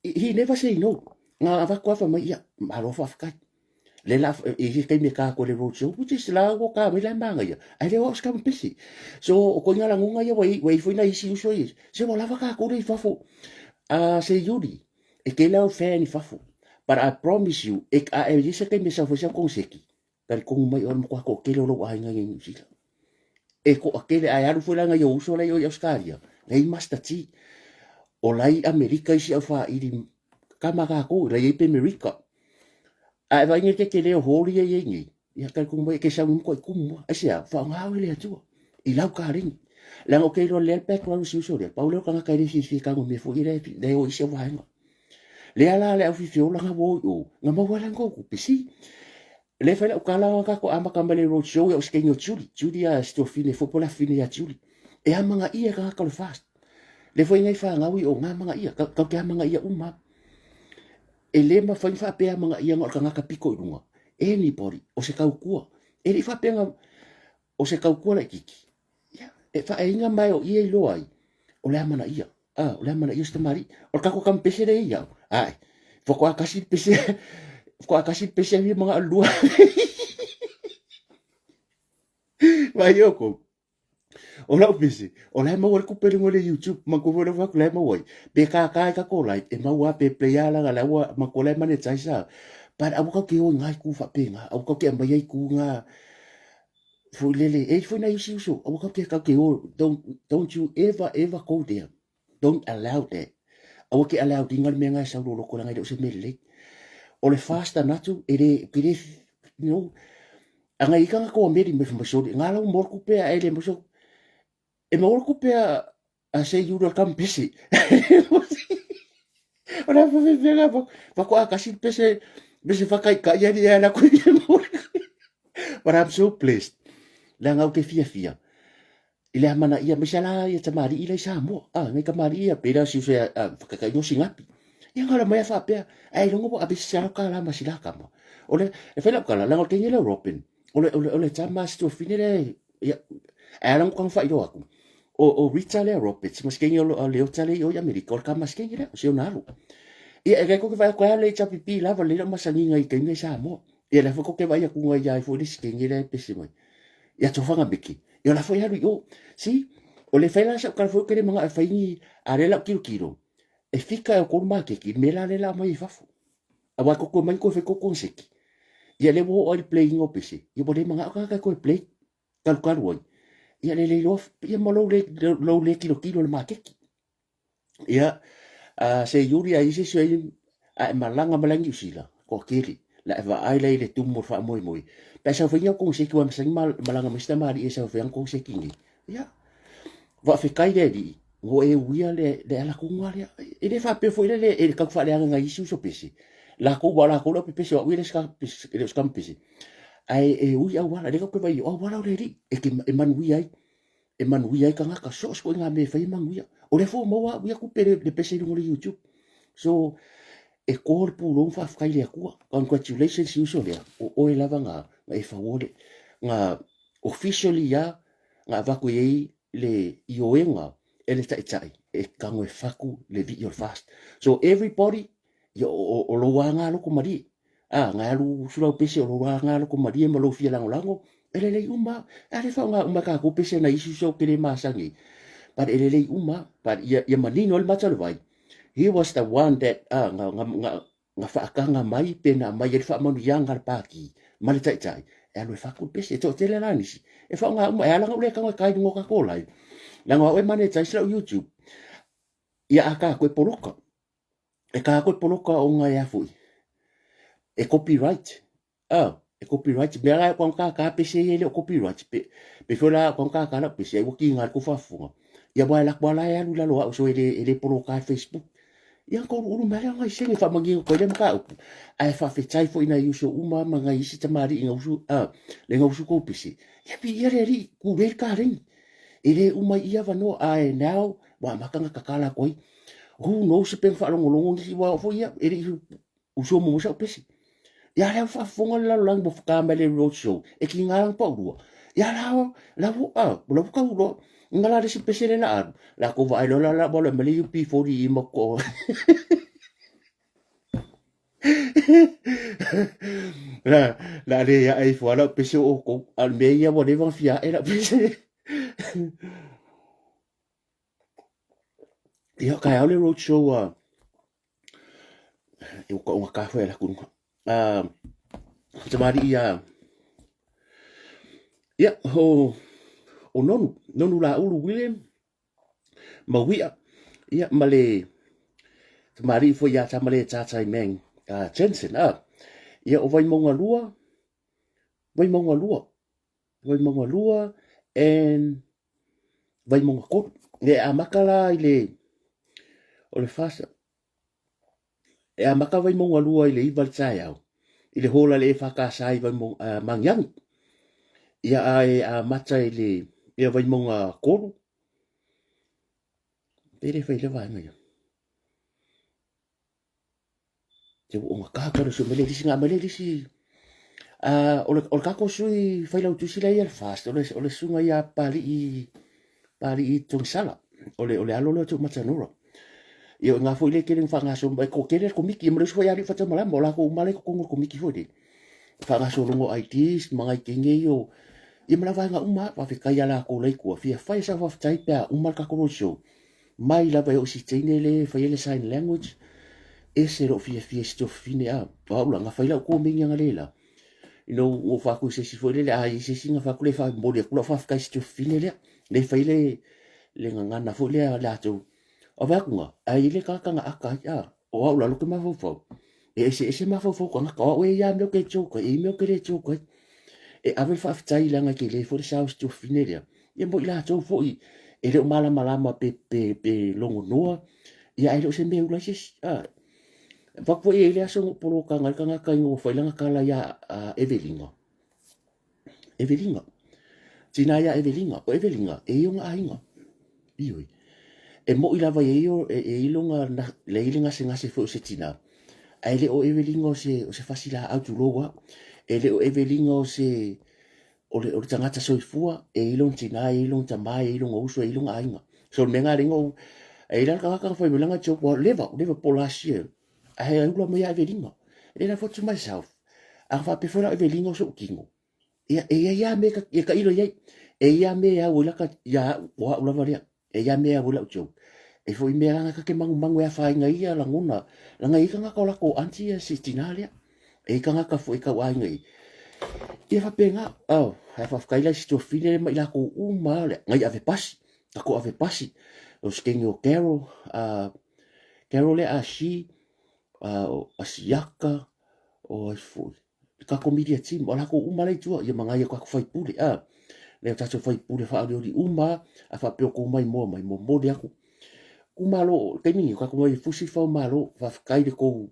He never say no. Na avatu lava fai mai, ia, malo faafetai. Le la e i se taimi e ta atu ai le roadshow, which is la ua ta mai la e manaia, ae le o au se kama pese. So, o koina lagona ia ua i, ua i foi nai isi uso ia, se ua lava tatou lea i fafo. Se Iuli, e tele au fan i fafo. But I promise you, e, a e i se taimi e sau foi sau koneseti, talitonu mai oe le matua toatele o lou aiga i Niu Sila. E toatele, ae alu foi la nai ou uso la i o i Ausetalia, la i Master T. O la i Amerika isi au faili, kama tatou, la i ai Amerika. A e vaai nei tetele o hall ia i ai nei, ia talitonu mai e te sau i matuai tumu lava. Aisea? Faaaoga oe e le Atua i lau kaleni. Leaga ou te iloa lelei lava le background o si uso lea, pau lea o tagata e le fiafia e tago i mea foi ia lea e o i isi au vaega. Lea la le au fiafia ola na ua o i o, na maua ai la ni tou tupe. See? Lea e fai lau tala na tatou amata mai le road show ia o se taimi o Julie. Julie a si tuafine foi po o le afafine ia Julie. E amanaia e tagata o le FAST. Lea foi nai fanau i o, na amanaia, tatou te amanaia uma lava. E le mafai ona faapea amanaia na o le tagata pito i luga. Anybody, o se tautua. E le i faapea na, o se tautua laitiiti. Ia, e faaeina ma e o ia iloa ai, o le amanaia. Ah, o le amanaia o se tamalii. O le tatou kamupese lea e i au, ae, faatoa tasi le pese, faatoa tasi le pese ai manao le lua. Vaai outou. O lau pese, o la e maua le tupe i luga o le YouTube, manatua foi lea ua fai atu la e maua ai. Pe kākā ai tatou live, e maua lava pe play lava leaga la ua manatua la e monetize lava. But aua tatou te o i na itu faapena, aua tatou te aumaia itu na foi lele, e i ai foi nai isi uso, aua tatou te, tatou te o, don't you ever, ever go there. Don't allow that. Aua te allow ina le mea na e sau lou loto leaga e le o se mea lelei. O le fast anatu, e le, e le, you know, a ngai ika nga koa meri mai fai mai sori, nga lau mo kupe a ele mo so, e mo kupe a, a se yuro al kam pese. O la fa fe nga fa, fa ko akasi pese, pese fa kai kai ali ala ku mo. But I'm so blessed. Leaga ou te fiafia i le amanaia aemaise lava la ia tamalii la i Samoa. Ah, ngai tamalii ia pei la si uso ia whakataino o Singapi. Ia ngala mai a faapea, ai longo wa ave se ka la ma sila kama. O le e whai lau kala, langa o te le Robin. O le o le o le tama si tuafine le ia ai ala ngo kanga whairoa aku. O o Rita le Roberts, mas kengi o le ota le i o i Amerika, o le kama si kengi le, o si ona alu. Ia e kai koke whai aku le HPP lava le masanginga i kengi i Samoa. Ia la foi koke vai aku ngai ai foi le si kengi le pese mai. Ia tofaga miki. Ia la foi alu i o. Si, o le fai la sa kala foi kele manga e fai ni a le lau kilo kilo. E fika e o kolu makeki, me la le la mai i fafo. A wa koko mai ko fe koko seki. Ia le wo o le playing o pese. Ia bo le manga o ka ko play. Kalu kalu ai. Ia le le loa, ia ma lou le, lou le kilo kilo le makeki. Ia, se Iuli a i se isi a e malaga mai la i Niu Sila, toatele, la e vaai la i le tumu o le faamoemoe. Pe a saofaiga o koneseti aua e masani malaga mai si tamalii e saofai ana koneseti nei. Ia, faafetai le Alii, ua e uia le, le ala tonu lava lea. E le faapea foi lele e tau faaleaga nai isi uso pese. Latou, aua o latou le au pepese, o au ia e le o se kama pese. Ae e ui auala, lea tatou te vaai i ai, o auala o le Alii e te e manuia ai. E manuia ai tagata, so o se ituaiga mea e fai e manuia. O lea foi ua maua au ia tupe le pese i luga o le YouTube. So, e to le pulou ma faafetai i le Atua. Congratulations i uso lea, o oe lava na, na e fauo le, na officially lava na avatu i ai le ioega e le Taitai e tago e fatu le vii o le FAST. So everybody, ia o, o, o lou aga loko malie. A, ngai alu usu lau pese o lou aga loko malie ma lou fia lagolago, e lelei uma. A le faaaoga uma e tatou pese nai isi uso ke le masani ai. But e lelei uma, but ia, ia manino ai le mata o le vai. He was the one that, ah, nga, nga, nga, nga faataga mai pe na aumai ai le faamanuiaga a le Pāti ma le Taitai. E alu e faku le pese. E toatele la nisi e faaaoga uma. E ala ona ou le tago e ta i luga o tatou live, leaga o au e monetize lau YouTube. Ia a ta atu e poloka. E ta atu e poloka ona e a foi? E copyright. Ah, e copyright. Mea la e kau tata pese ia e le o copyright. Pe, pe foi la kau tata lau pese, ai ua kiga le kou faafofoga. Ia wa e lako ala e alu i lalo o au so e le, e le poloka e Facebook. Ia ka uluulu mai lea ngai sene faamanino koe lea mataupu. Ae faafetai foi i nai uso uma ma nai isi tamalii na usu, ah, le na usu kou pese. Ia viia le Alii, kulei le kaleni. E le uma i ia avanoa, ae now ua amata ona tatala atu ai. Who knows pe na faalogologo nisi, aua o au foi ia, e le i usu muamua sau pese. Ia lea ua faafofoga le lalolagi ua fata mai le road show, e kiga lana paulua. Ia la, la ua, ah, la ua tau loa. Ina la le isi pese le la alu, la kou vaai loa la la ua alu e mai le UB40 i ma ko. La, la le ae ifo lava lau pese o outou. A o le mea ia ua leva ona fia ae lau pese. Ia, taeao le road show a e ua taugata foi e alu atu i luga. Tamalii ia, ia, o, o Nonu, Nonu Laulu William Mauia, ia, ma le tamalii foi ia Tamale Tātai Mang Jensen, ia, o Vaimauga 2, Vaimauga 2, Vaimauga 2 and Vaimauga 3. E amata la i le, o le fasa, e amata Vaimauga 2 i le 9 le taeao, i le hola le EFKS i Vaimauga, Magiagi. Ia a e amata i le, ia Vaimauga 3, pe le fai le vaega ia. Te ua ogata tau le sui mai le lisi nga mai le lisi o le o le tatou sui failautusi lea ia le FAST o le o le suiga ia Papalii Papalii Togisala o le o le alo lea o Tuumatanora. Ia o i ina foi le tele na faagasolo mai toatele le komiti ia ma le uso foi ia Aliifataumalama o latou uma lava i totonu o le komiti foi lele faagasologa o IDs ma nai teine ia o ia ma la vaega uma lava. Faafetai ia latou la i tua fia fai sau faafetai pe a uma le tatou roadshow. Mai lava e oo i si teine le e faia le sign language, ese lou fiafia i si tuafafine a. O au la, na fai lau komeni analeila. You know, ua ou faaku i se isi foi lele, a i ai se isi na fai atu lea e momoli atu lau faafetai i si tuafafine lea. Lea e fai le, le gagana foi lea a latou. Ave atu na, ae i ai le tagata na ata ai, a. O au la, ou te mafaufau, e eseese mafaufau o tagata. O au e i ai lava mea ou te joke ai, e i ai mea ou te le joke ai. E ave le faafetai leaga e tele foi le sao o si tuafafine lea. Ia mo i latou foi e le o malamalama pe, pe, pe logonoa, ia ae le o se mea e ula ai se isi. A, avatu foi e i ai le aso na ou polokaga ai le tagata ina ua fai lana tala ia Evelina. Evelina. Tina ia Evelina. O Evelina, e i ona aiga. Ioe. E moi lava e i e, e i lona, le i le gasegase foi o se tina. Ae le o Evelina o se, o se fasi laau tulou a. E le o Evelina o se, o le, o le tagata soifua, e i lona tina, e i lona tama, e i lona uso, e i lona aiga. So le mea lena lea ou, e i la le tagata na fai mai lana joke, ua leva, leva po last year. Ae ula mai ia Evelina. And then I thought to myself, a faapea foi la o Evelina o so'u tino, ia, e iai lava mea e tailo i ai. E iai lava mea e au ai laka ia au, o au lava lea. E iai lava mea e au ai lau joke. E foi mea leaga ta te manumanu e afaina ai ia lagona, leaga e iai tagata o latou aunty ia si tina lea. E iai tagata foi e tauaiga i ia faapena. Oh, ae faafetai la i si tuafafine lea ma i latou uma lava lea, nai ave pasi, tatou ave pasi, o si teine o Carol, Carol lea a si, o Asiaka, o ai foi, le tatou media team, o latou uma la i tua, ia ma nai o tatou faipule, a, nai o tatou faipule faaolioli uma, a faapea o tou maimoa mai, momoli atu. Itumalo, o le taimi nei, o tatou mai e fusi le faumalo, faafetai le tou,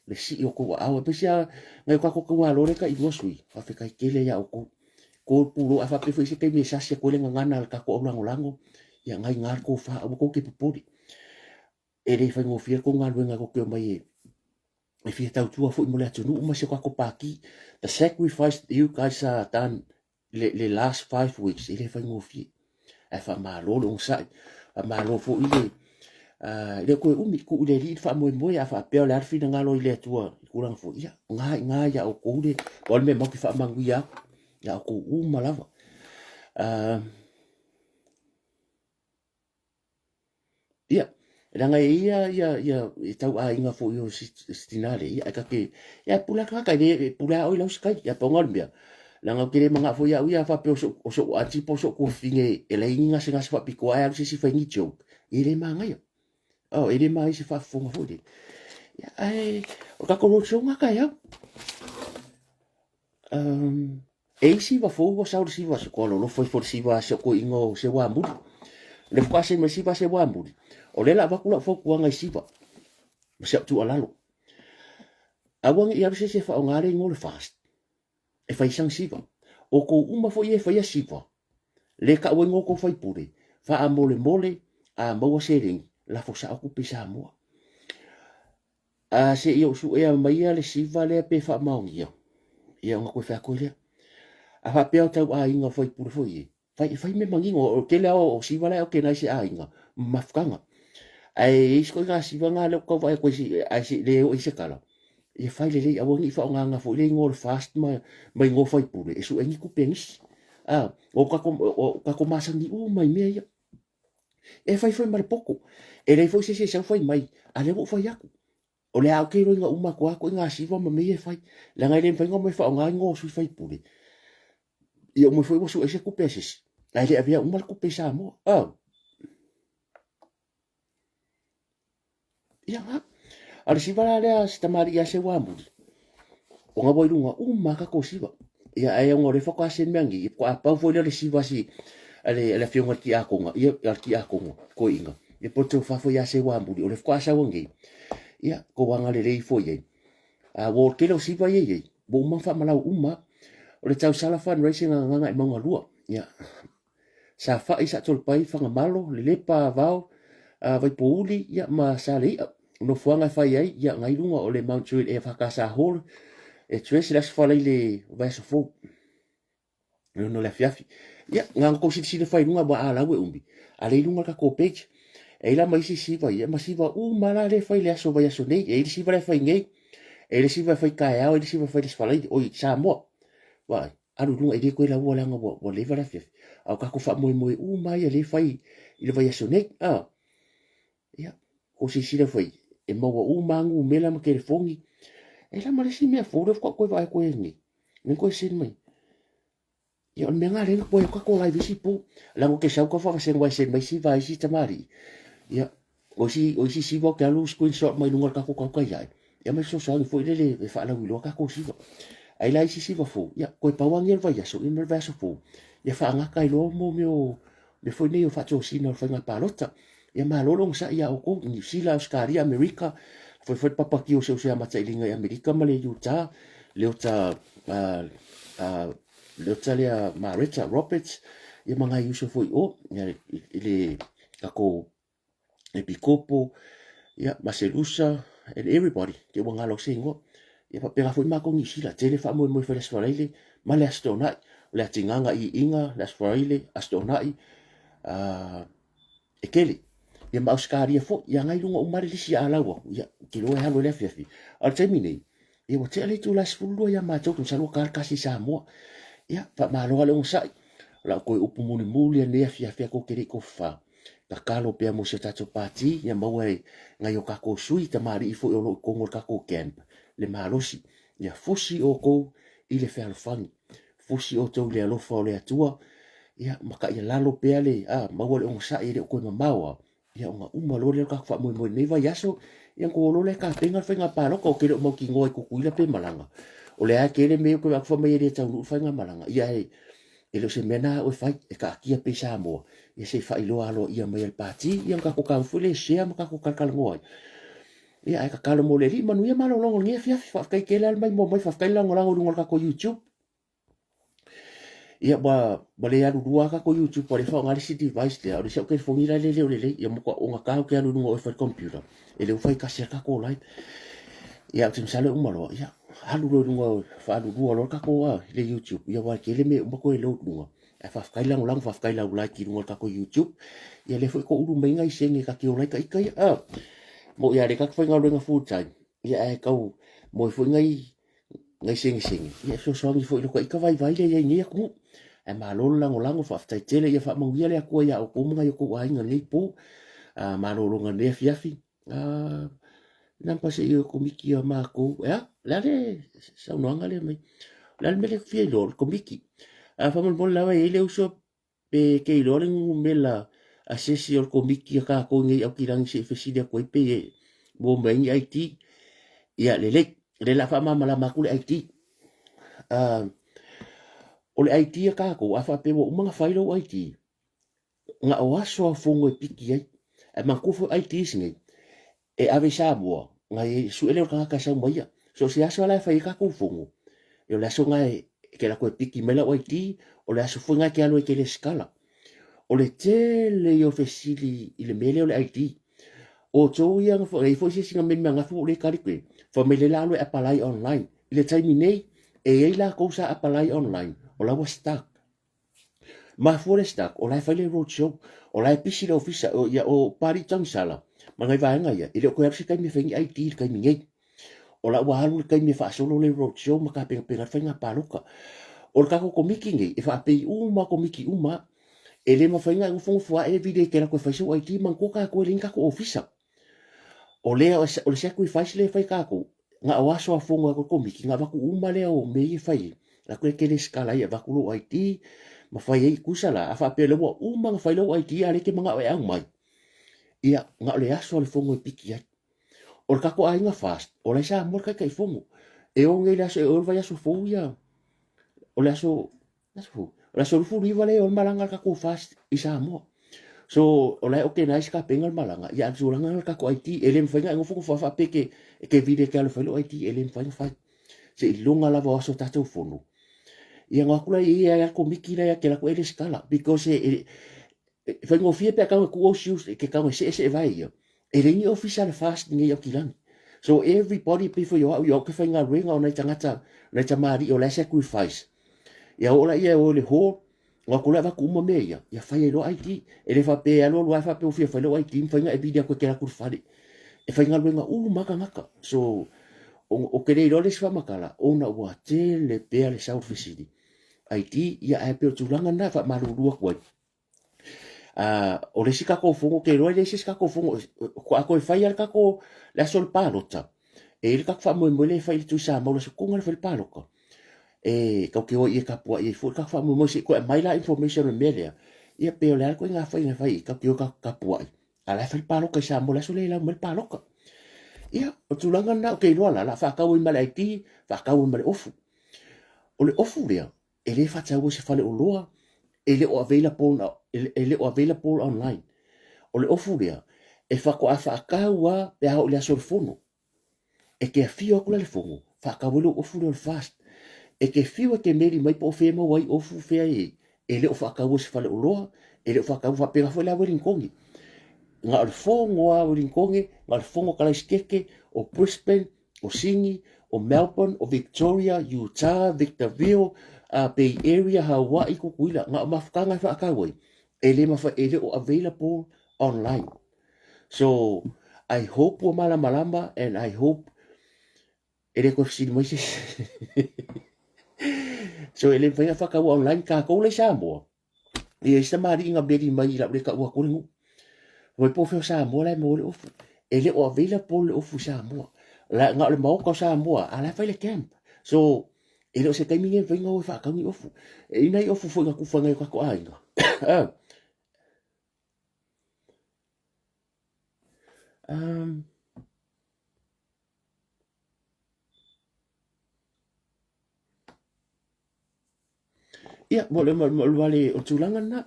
le sii o tou aao, aemaise lava nai o tatou itumalo lea e tailua sui, faafetai tele ia outou. Kou pulo, a faapea foi se taimi e sasi atu ai le gagana a le tatou aulagolago, ia nai ina le tofa, aua tou te popole. E le faigofie le tou galuega tou te omai e e fia tautua foi mo le atunuu ma si o tatou pati. The sacrifice that you guys are done le, le last 5 weeks e le faigofie. Ae faamalo le onosai, faamalo foi le le toe umi, tuu i le Alii le faamoemoe, a faapea o le a le finagalo i le Atua i tulaga foi, ia, ga i ga ia outou le, o le mea matou te faamanuia atu ia outou uma lava. Ia, leaga e ia ia ia e tau aiga foi o si tina lea, ia ae ta te, ia e pule lava le tagata, e le e pule lava oe i lau usitai. Ia pau lena o le mea, Leaga ou te le manao foi au ia a faapea o so'u aunty po o so'u tuafafine e leai ni gasegase faapitoa ae alu se isi fai ni joke, ia e le manaia. Oh, e le manaia se faafofoga foi lele. Ia, ae o le tatou road show na taeao. E i siva fou ua sau le siva se koa lolofa ifo le siva se ko ingo se wa muli. Le fuka se mai siva se wa muli. O le la vaku la fautuaga i siva. Ma se tu alalo. Aua ne i alu se se whaonga le ingo le fast. E fai sang siva. O kou uma foi e faia siva. Le ka ua ingo kou faipule. Wha a mole mole a maua seleni. Lafo sa o kupe Samoa. A se i ou suea maia le siva lea pe faamaonia, ia ona toe fai atu ai lea. A faapea o tau aiga o faipule foi e, fai, fai mea manino, o le tele lava o siva la e okenai se aiga ma mafutaga. Ae i ai isi ituaiga siva na lea ou te tau vaai atu ai, ae se i le oo i ai se tala, ia fai lelei, aua ne i faaaogaina foi le igoa o le FAST ma, ma igoa o faipule e sue ai ni tupe a nisi. A, o tatou, o tatou masani uma i mea ia. E fai foi ma le poto. E leai foi se isi e sau fai mai, a lea ua ou fai atu. O le a ou te iloaina uma atu lava ituaiga siva ma mea ia e fai. Leaga e le mafai ona omai faaaoga igoa o sui faipule. Ia uma foi ua sue se tupe a se isi. Ae le avea uma le tupe i Samoa. Oh. Ia, a. A o le siva la lea a si tamalii ia Seuamuli, ona ua i luga uma lava tatou siva. Ia, ae ona o lea faatoa send mai nei, ia faatoa pau foi lea o le siva a si, a le, a le afioga i le tiakono, ia, a le tiakono, toeaina, ia po o le tofa foi ia Seuamuli, o lea faatoa sau nei. Ia, tou agalelei ifo i ai. A, ua o le tele o siva ia e i ai, ua uma ona faamalau uma lava. O le tausala fundraising a Gagaemauga 2, ia, Safa'i, Saatolepai, Fagamalo, Lelepa, Avao, Vaipouli ia ma Saleia. O nofoaga e fai ai ia ngai luga o le Mount Druitt EFKS Hall address i le Aso Faraile vaiaso fou i le 6 o le afiafi. Ia, na ona tou silasila fai i luga aua a lau e umi, a lea i luga le tatou page. E i ai la ma isi siva ia, ma siva uma la lea e fai i le aso vaiaso nei. E i ai le siva la e fai nei, e i ai le siva e fai taeao, e i ai le siva e fai le Aso Faraile, oi, Samoa. Vaai. Alu i luga, e le toe laua leaga ua, ua leva le afiafi. A o tatou faamoemoe uma ia lea e fai i le vaiaso nei. A, ia, ko silasila foi, e maua uma lava numera ma telefoni. E la ma le isi mea fou lea faatoa toe vaai atu ai nei. Lea toe send mai. Ia, o le mea lena lea na tuai ai tatou live isi po. Leaga ou te sau tau faavasega aua e send mai isi va isi tamalii. Ia, O isi, o isi siva ou te alu screenshot mai luga o le tatou tautai ae. Ia ma fesoasoani foi lele e faalauiloa tatou siva. Ai la isi siva fou, ia toe pau lava nei o le vaiaso, ia ma le vaiaso fou, ia faagata ai loa mo mea o mea foi nei o faatosina o le faiga palota. Ia malo le onosai ia outou i Niu Sila, Ausetalia, Amerika, foi foi le papati o si ou seamatailiga i Amerika ma le Utah, Leota Leota lea Mareta Roberts, ia ma nai uso foi i o, ia i le tatou Epikopo, ia, Maselusa, and everybody, te ua galo se ingoa. Ia faapena foi mātou Niu Sila, tele faamoemoe fai le Aso Faraile ma le Aso Toonai. O le atigaga iiga, le Aso Faraile, Aso Toonai, e tele. Ia ma Ausetalia foi, ia ngai luga uma le lisi a lau atu, ia, te iloa e alu ai le afiafi. A o le taimi nei, ia ua tea le itula e 12 ia mātou, te masalo ua ta le tasi i Samoa. Ia, faamalo lava le onosai. O lau toe upu mulimuli lenei afiafi atu ou te le i tofafa. Tatalo pea mo si o tatou pati ia maua e nai o tatou sui tamalii foi o lo o i totonu o le tatou camp le malosi. Ia fusi outou i le fealofani, fusi outou i le alofa o le Atua, ia ma taialalo pea le, a, maua le onosai e le o toe mamao lava, ia ona uma loa lea o le tatou faamoemoe i lenei vaiaso, ia ona outou o loa lea e tapena le faiga palota. Ou te le o mautinoa i Tutuila pe malaga. O lea lava e tele mea ou te vaai atu fai mai e le taunuu le faigamalaga, ia ae E le o se mea na au e fai, e taatia pea i Samoa, ia se i faailoa aloaia mai e le Pati, ia ona tatou tago foi lea e share ma tatou talatalanoa ai. Ia ae tatalo mo le Alii, manuia malologa o lenei afiafi, faafetai tele lava le maimoa mai, faafetai le lagolago i luga o le tatou YouTube. Ia ua, ua le alu lua lava tatou YouTube, ua le faaaoga le isi device lea, o le isi au telefoni la e le o lelei, ia matua ogata ou te alu i luga o oe e fai le computer, e le o fai tasi lava le tatou live. Ia ou te masalo e uma loa, ia alu loa i luga faalulua loa le tatou a le YouTube, ia aua e tele mea e uma toe load luga. Ae faafetai lagolago, faafetai lau like i luga o le tatou YouTube. Ia lea foi toulu mai nai sene ta te ola ai ta ita ia. Ah, mo ia le tatou faigaluega full time. Ia ae tau moe foi nai nai segesege, ia e fesoasoani foi i lo ta ita vaivai lea i ai nei atunuu. Ae malo le lagolago, faafetai tele, ia faamanuia le Atua ia outou ma nai o outou aiga i lenei po. Ah, malologa i lenei afiafi. Ah, number se i o komiti a makou. Ea, le a le saunoaga lea mai. Le a le mea lea e fia iloa, o le Komiti. A faamolemole lava e i ai le uso pe ke iloa le numela a se isi o le Komiti a tatou i nei Aukilani se i fesili atu ai pe maua mai ai ni ID. Ia lelei, o lea o le a faamalamalama atu le ID. O le ID a tatou, a faapea ua uma ona fai lou ID, na o aso a fono e piki ai. Ae manatua foi IDs nei, e ave i Samoa, na e sue lea o le tagata e sau ma ia. So o se aso la e fai ai tatou fono, e o le aso na e ke alu atu e piki mai lau ID, o le aso foi na e te alu ai e te resitala. O le tele ia o fesili i le mea lea o le ID. O outou ia, e i ai foi se isi na mea ananafi ua ou le tali atu i ai, fai mai lea la alu e apply online. I le taimi nei, e i ai latou sa apply online, o la ua stuck. Mafua le stuck, o la e fai le road show, o la e pisi le ofisa, o, ia, o Papalii Tagisala, ma nai vaega ia, e le o toe alu se taimi e fai ni ID i le taimi nei. O la ua alu le taimi e faasolo le road show ma tapenapena le faiga palota. O le tatou komiti nei, e faapei uma komiti uma, e le mafai ona e nofonofo ae vili e te alu atu e fai sou ID, manatua tatou e leai ni tatou ofisa. O le, o le sacrifice lea e fai tatou, na o aso a fono a le komiti, na avatu uma lea o mea ia e fai ai, avatu e te resitala ai, avatu lou ID ma fai ai, tusa la, a faapea o lea ua uma ona fai lou ID a o lea e te manao e aumai, ia, na o le aso a le fono e piki ai. O le tatou aiga FAST, o la e Samoa le Taitaifono. E o nei le aso, e o le vaiaso fou ia, o le aso, O le aso 29 lea o le malaga a le tatou FAST i Samoa. So, o la e organize tapena le malaga, ia a o le tulaga lena o le tatou ID, e le mafai ona e nofonofo lava faapea e te vili e te alu e fai lou ID, e le mafai ona fai. Seiloga lava o aso o tatou fono. Ia ona o atu lea i ai a le komiti lea e te alu atu e resitala because e faigofie pe a tau e tuu au sius e te tau e seeseevae ia. E leai ni ofisa a le FAST i nei Aukilani. So everybody pei foi o au, o au ke faigaluega o nai tagata, nai tamalii o la e sacrifice. Ia oo laia e o i le hall, o atu la e avatu uma mea ia, ia fai ai loa ID. E le faapea e alu alu lava faapea ua fia fai lau ID, mafai ona e vili atu e te alu atu i le fale. E faigaluega uma lava tagata. So, ou te le iloa le isi faamatala, ona ua tele pea le sau o le fesili. ID, ia ae pei o le tulaga lena e faamalulu atu ai. O le isi tatou fono, ou te iloa e leai se isi tatou fono, a toe fai lava le tatou, le aso o le palota, e i ai le tatou faamoemoe lea e fai i le Tuisamau i le aso tonu lava lea e fai ai le palota. E tatou te o ai e tapuai ai foi le tatou faamoemoe se i toe aumai la information o le mea lea, ia pe o le a le ituaiga faiga e fai ai, tatou te o e tapuai, a o la e fai le palota i Samoa i le aso lea e lau mai le palota. Ia, o le tulaga lena, ou te iloa la, o le a faatau ai ma le ID, faatau ai ma le ofu. O le ofu lea, e le faataua i se faleoloa, e le o available, e le o available online. O le ofu lea, e faatoa faatau lava pe a oo i le aso o le fono. E te afio atu la i le fono, faatau ai lou ofu lea o le FAST. E te fiu e te meli mai po o fea e maua ai ofu, fea e, e le o faataua i se faleoloa, e le o faataua faapena foi la Wellingtone. Na o le fono lava Wellingtone, na o le fono Kalaisiteke, o Brisbane, o Sini, o Melbourne, o Victoria, Utah, Victorville, Bay Area, Hawaii, Tutuila, na o mafutaga e faatau ai, e le mafai, e le o available online. So, I hope ua malamalama and I hope e le toe fesili mai se isi. So, e le mafai ona faataua online tatou la i Samoa. E i ai se tamalii na meli mai i lau le taua atu le nuu. Fai mai po o fea o Samoa la e maua ai le ofu. E le o available le ofu i Samoa. La, na o le maota o Samoa, a la e fai le camp. So, e le o se taimi lenei e mafai ona o e faatau ni ofu. E i ai nai ofu foi na tufa i nai o tatou aiga. Ia, mo le wale o tulaga lena.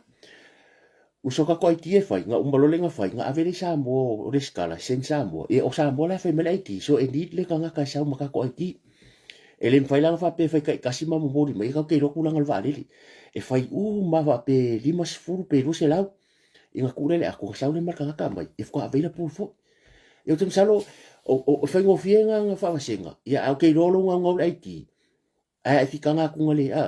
Ua so tatou ID e fai, na uma loa lea na fai, na ave lea i Samoa o resitala, send Samoa. Ia o Samoa la e fai mai le ID, so e need le tagata e sau ma tatou ID. E le mafai la ona faapea e fai taitasi ma momoli mai, tatou te iloa tulaga o le vaalele. E fai uma lava faapea e 50 pe 200, ia ona tuu lea i le ato, ona sau lea ma le tagata aumai, ia faatoa available foi. Ia ou te masalo, o faigofie na faavasega, ia ae ou te iloa lou naunau i le ID, Ae a fitaga atu na le a,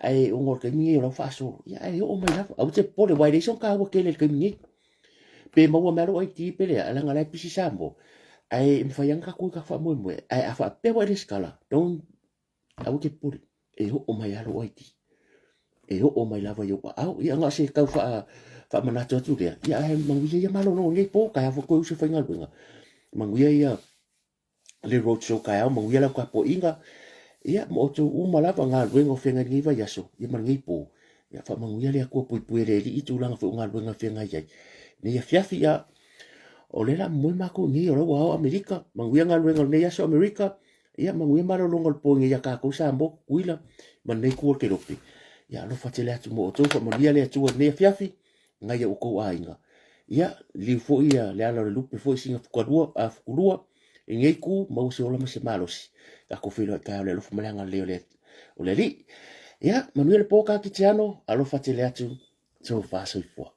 ae ona o le taimi nei o la ua faasolo, ia ae oo mai lava. Aua te popole, aua e leai sona taua tele i le taimi nei. Pe maua mai lava lou ID pe leai, leaga o la e pisi Samoa, ae mafai lava ona tatou o i tatou faamoemoe. Ae a faapea ua e resitala, don't, aua te popole, e oo mai lava lou ID. E oo mai lava i ou aao. Ia na o se tau faamanatu atu lea, ia ae manuia ia malolo o lenei po, taeao foi toe uso e faigaluega. Manuia ia le road show taeao, manuia lau tapuaiga. Ia, ma outou uma lava galuega o feagai lenei vaiaso, ia ma lenei po. Ia, faamanuia le Atua puipui e le Alii tulaga foi o galuega e feagai ai. Nei afiafi, ia, o lea la moe matou nei o la ua ao Amerika, manuia galuega o lenei aso Amerika, ia manuia malologa o le po nei ia tatou Samoa, Tutuila, ma lenei itu o le Kelope. Ia alofa tele atu mo outou, faamanuia le Atua i lenei afiafi, nai o outou aiga. Ia, liu foi ia le ala o le lupe foi sina fukalua, a fukulua, i lenei itu, maua se ola ma se malosi. Tatou feiloai taeao le alofa ma le agalelei o le, o le Alii. Ia, manuia le po Kakitiano, alofa tele atu, tofa soifua.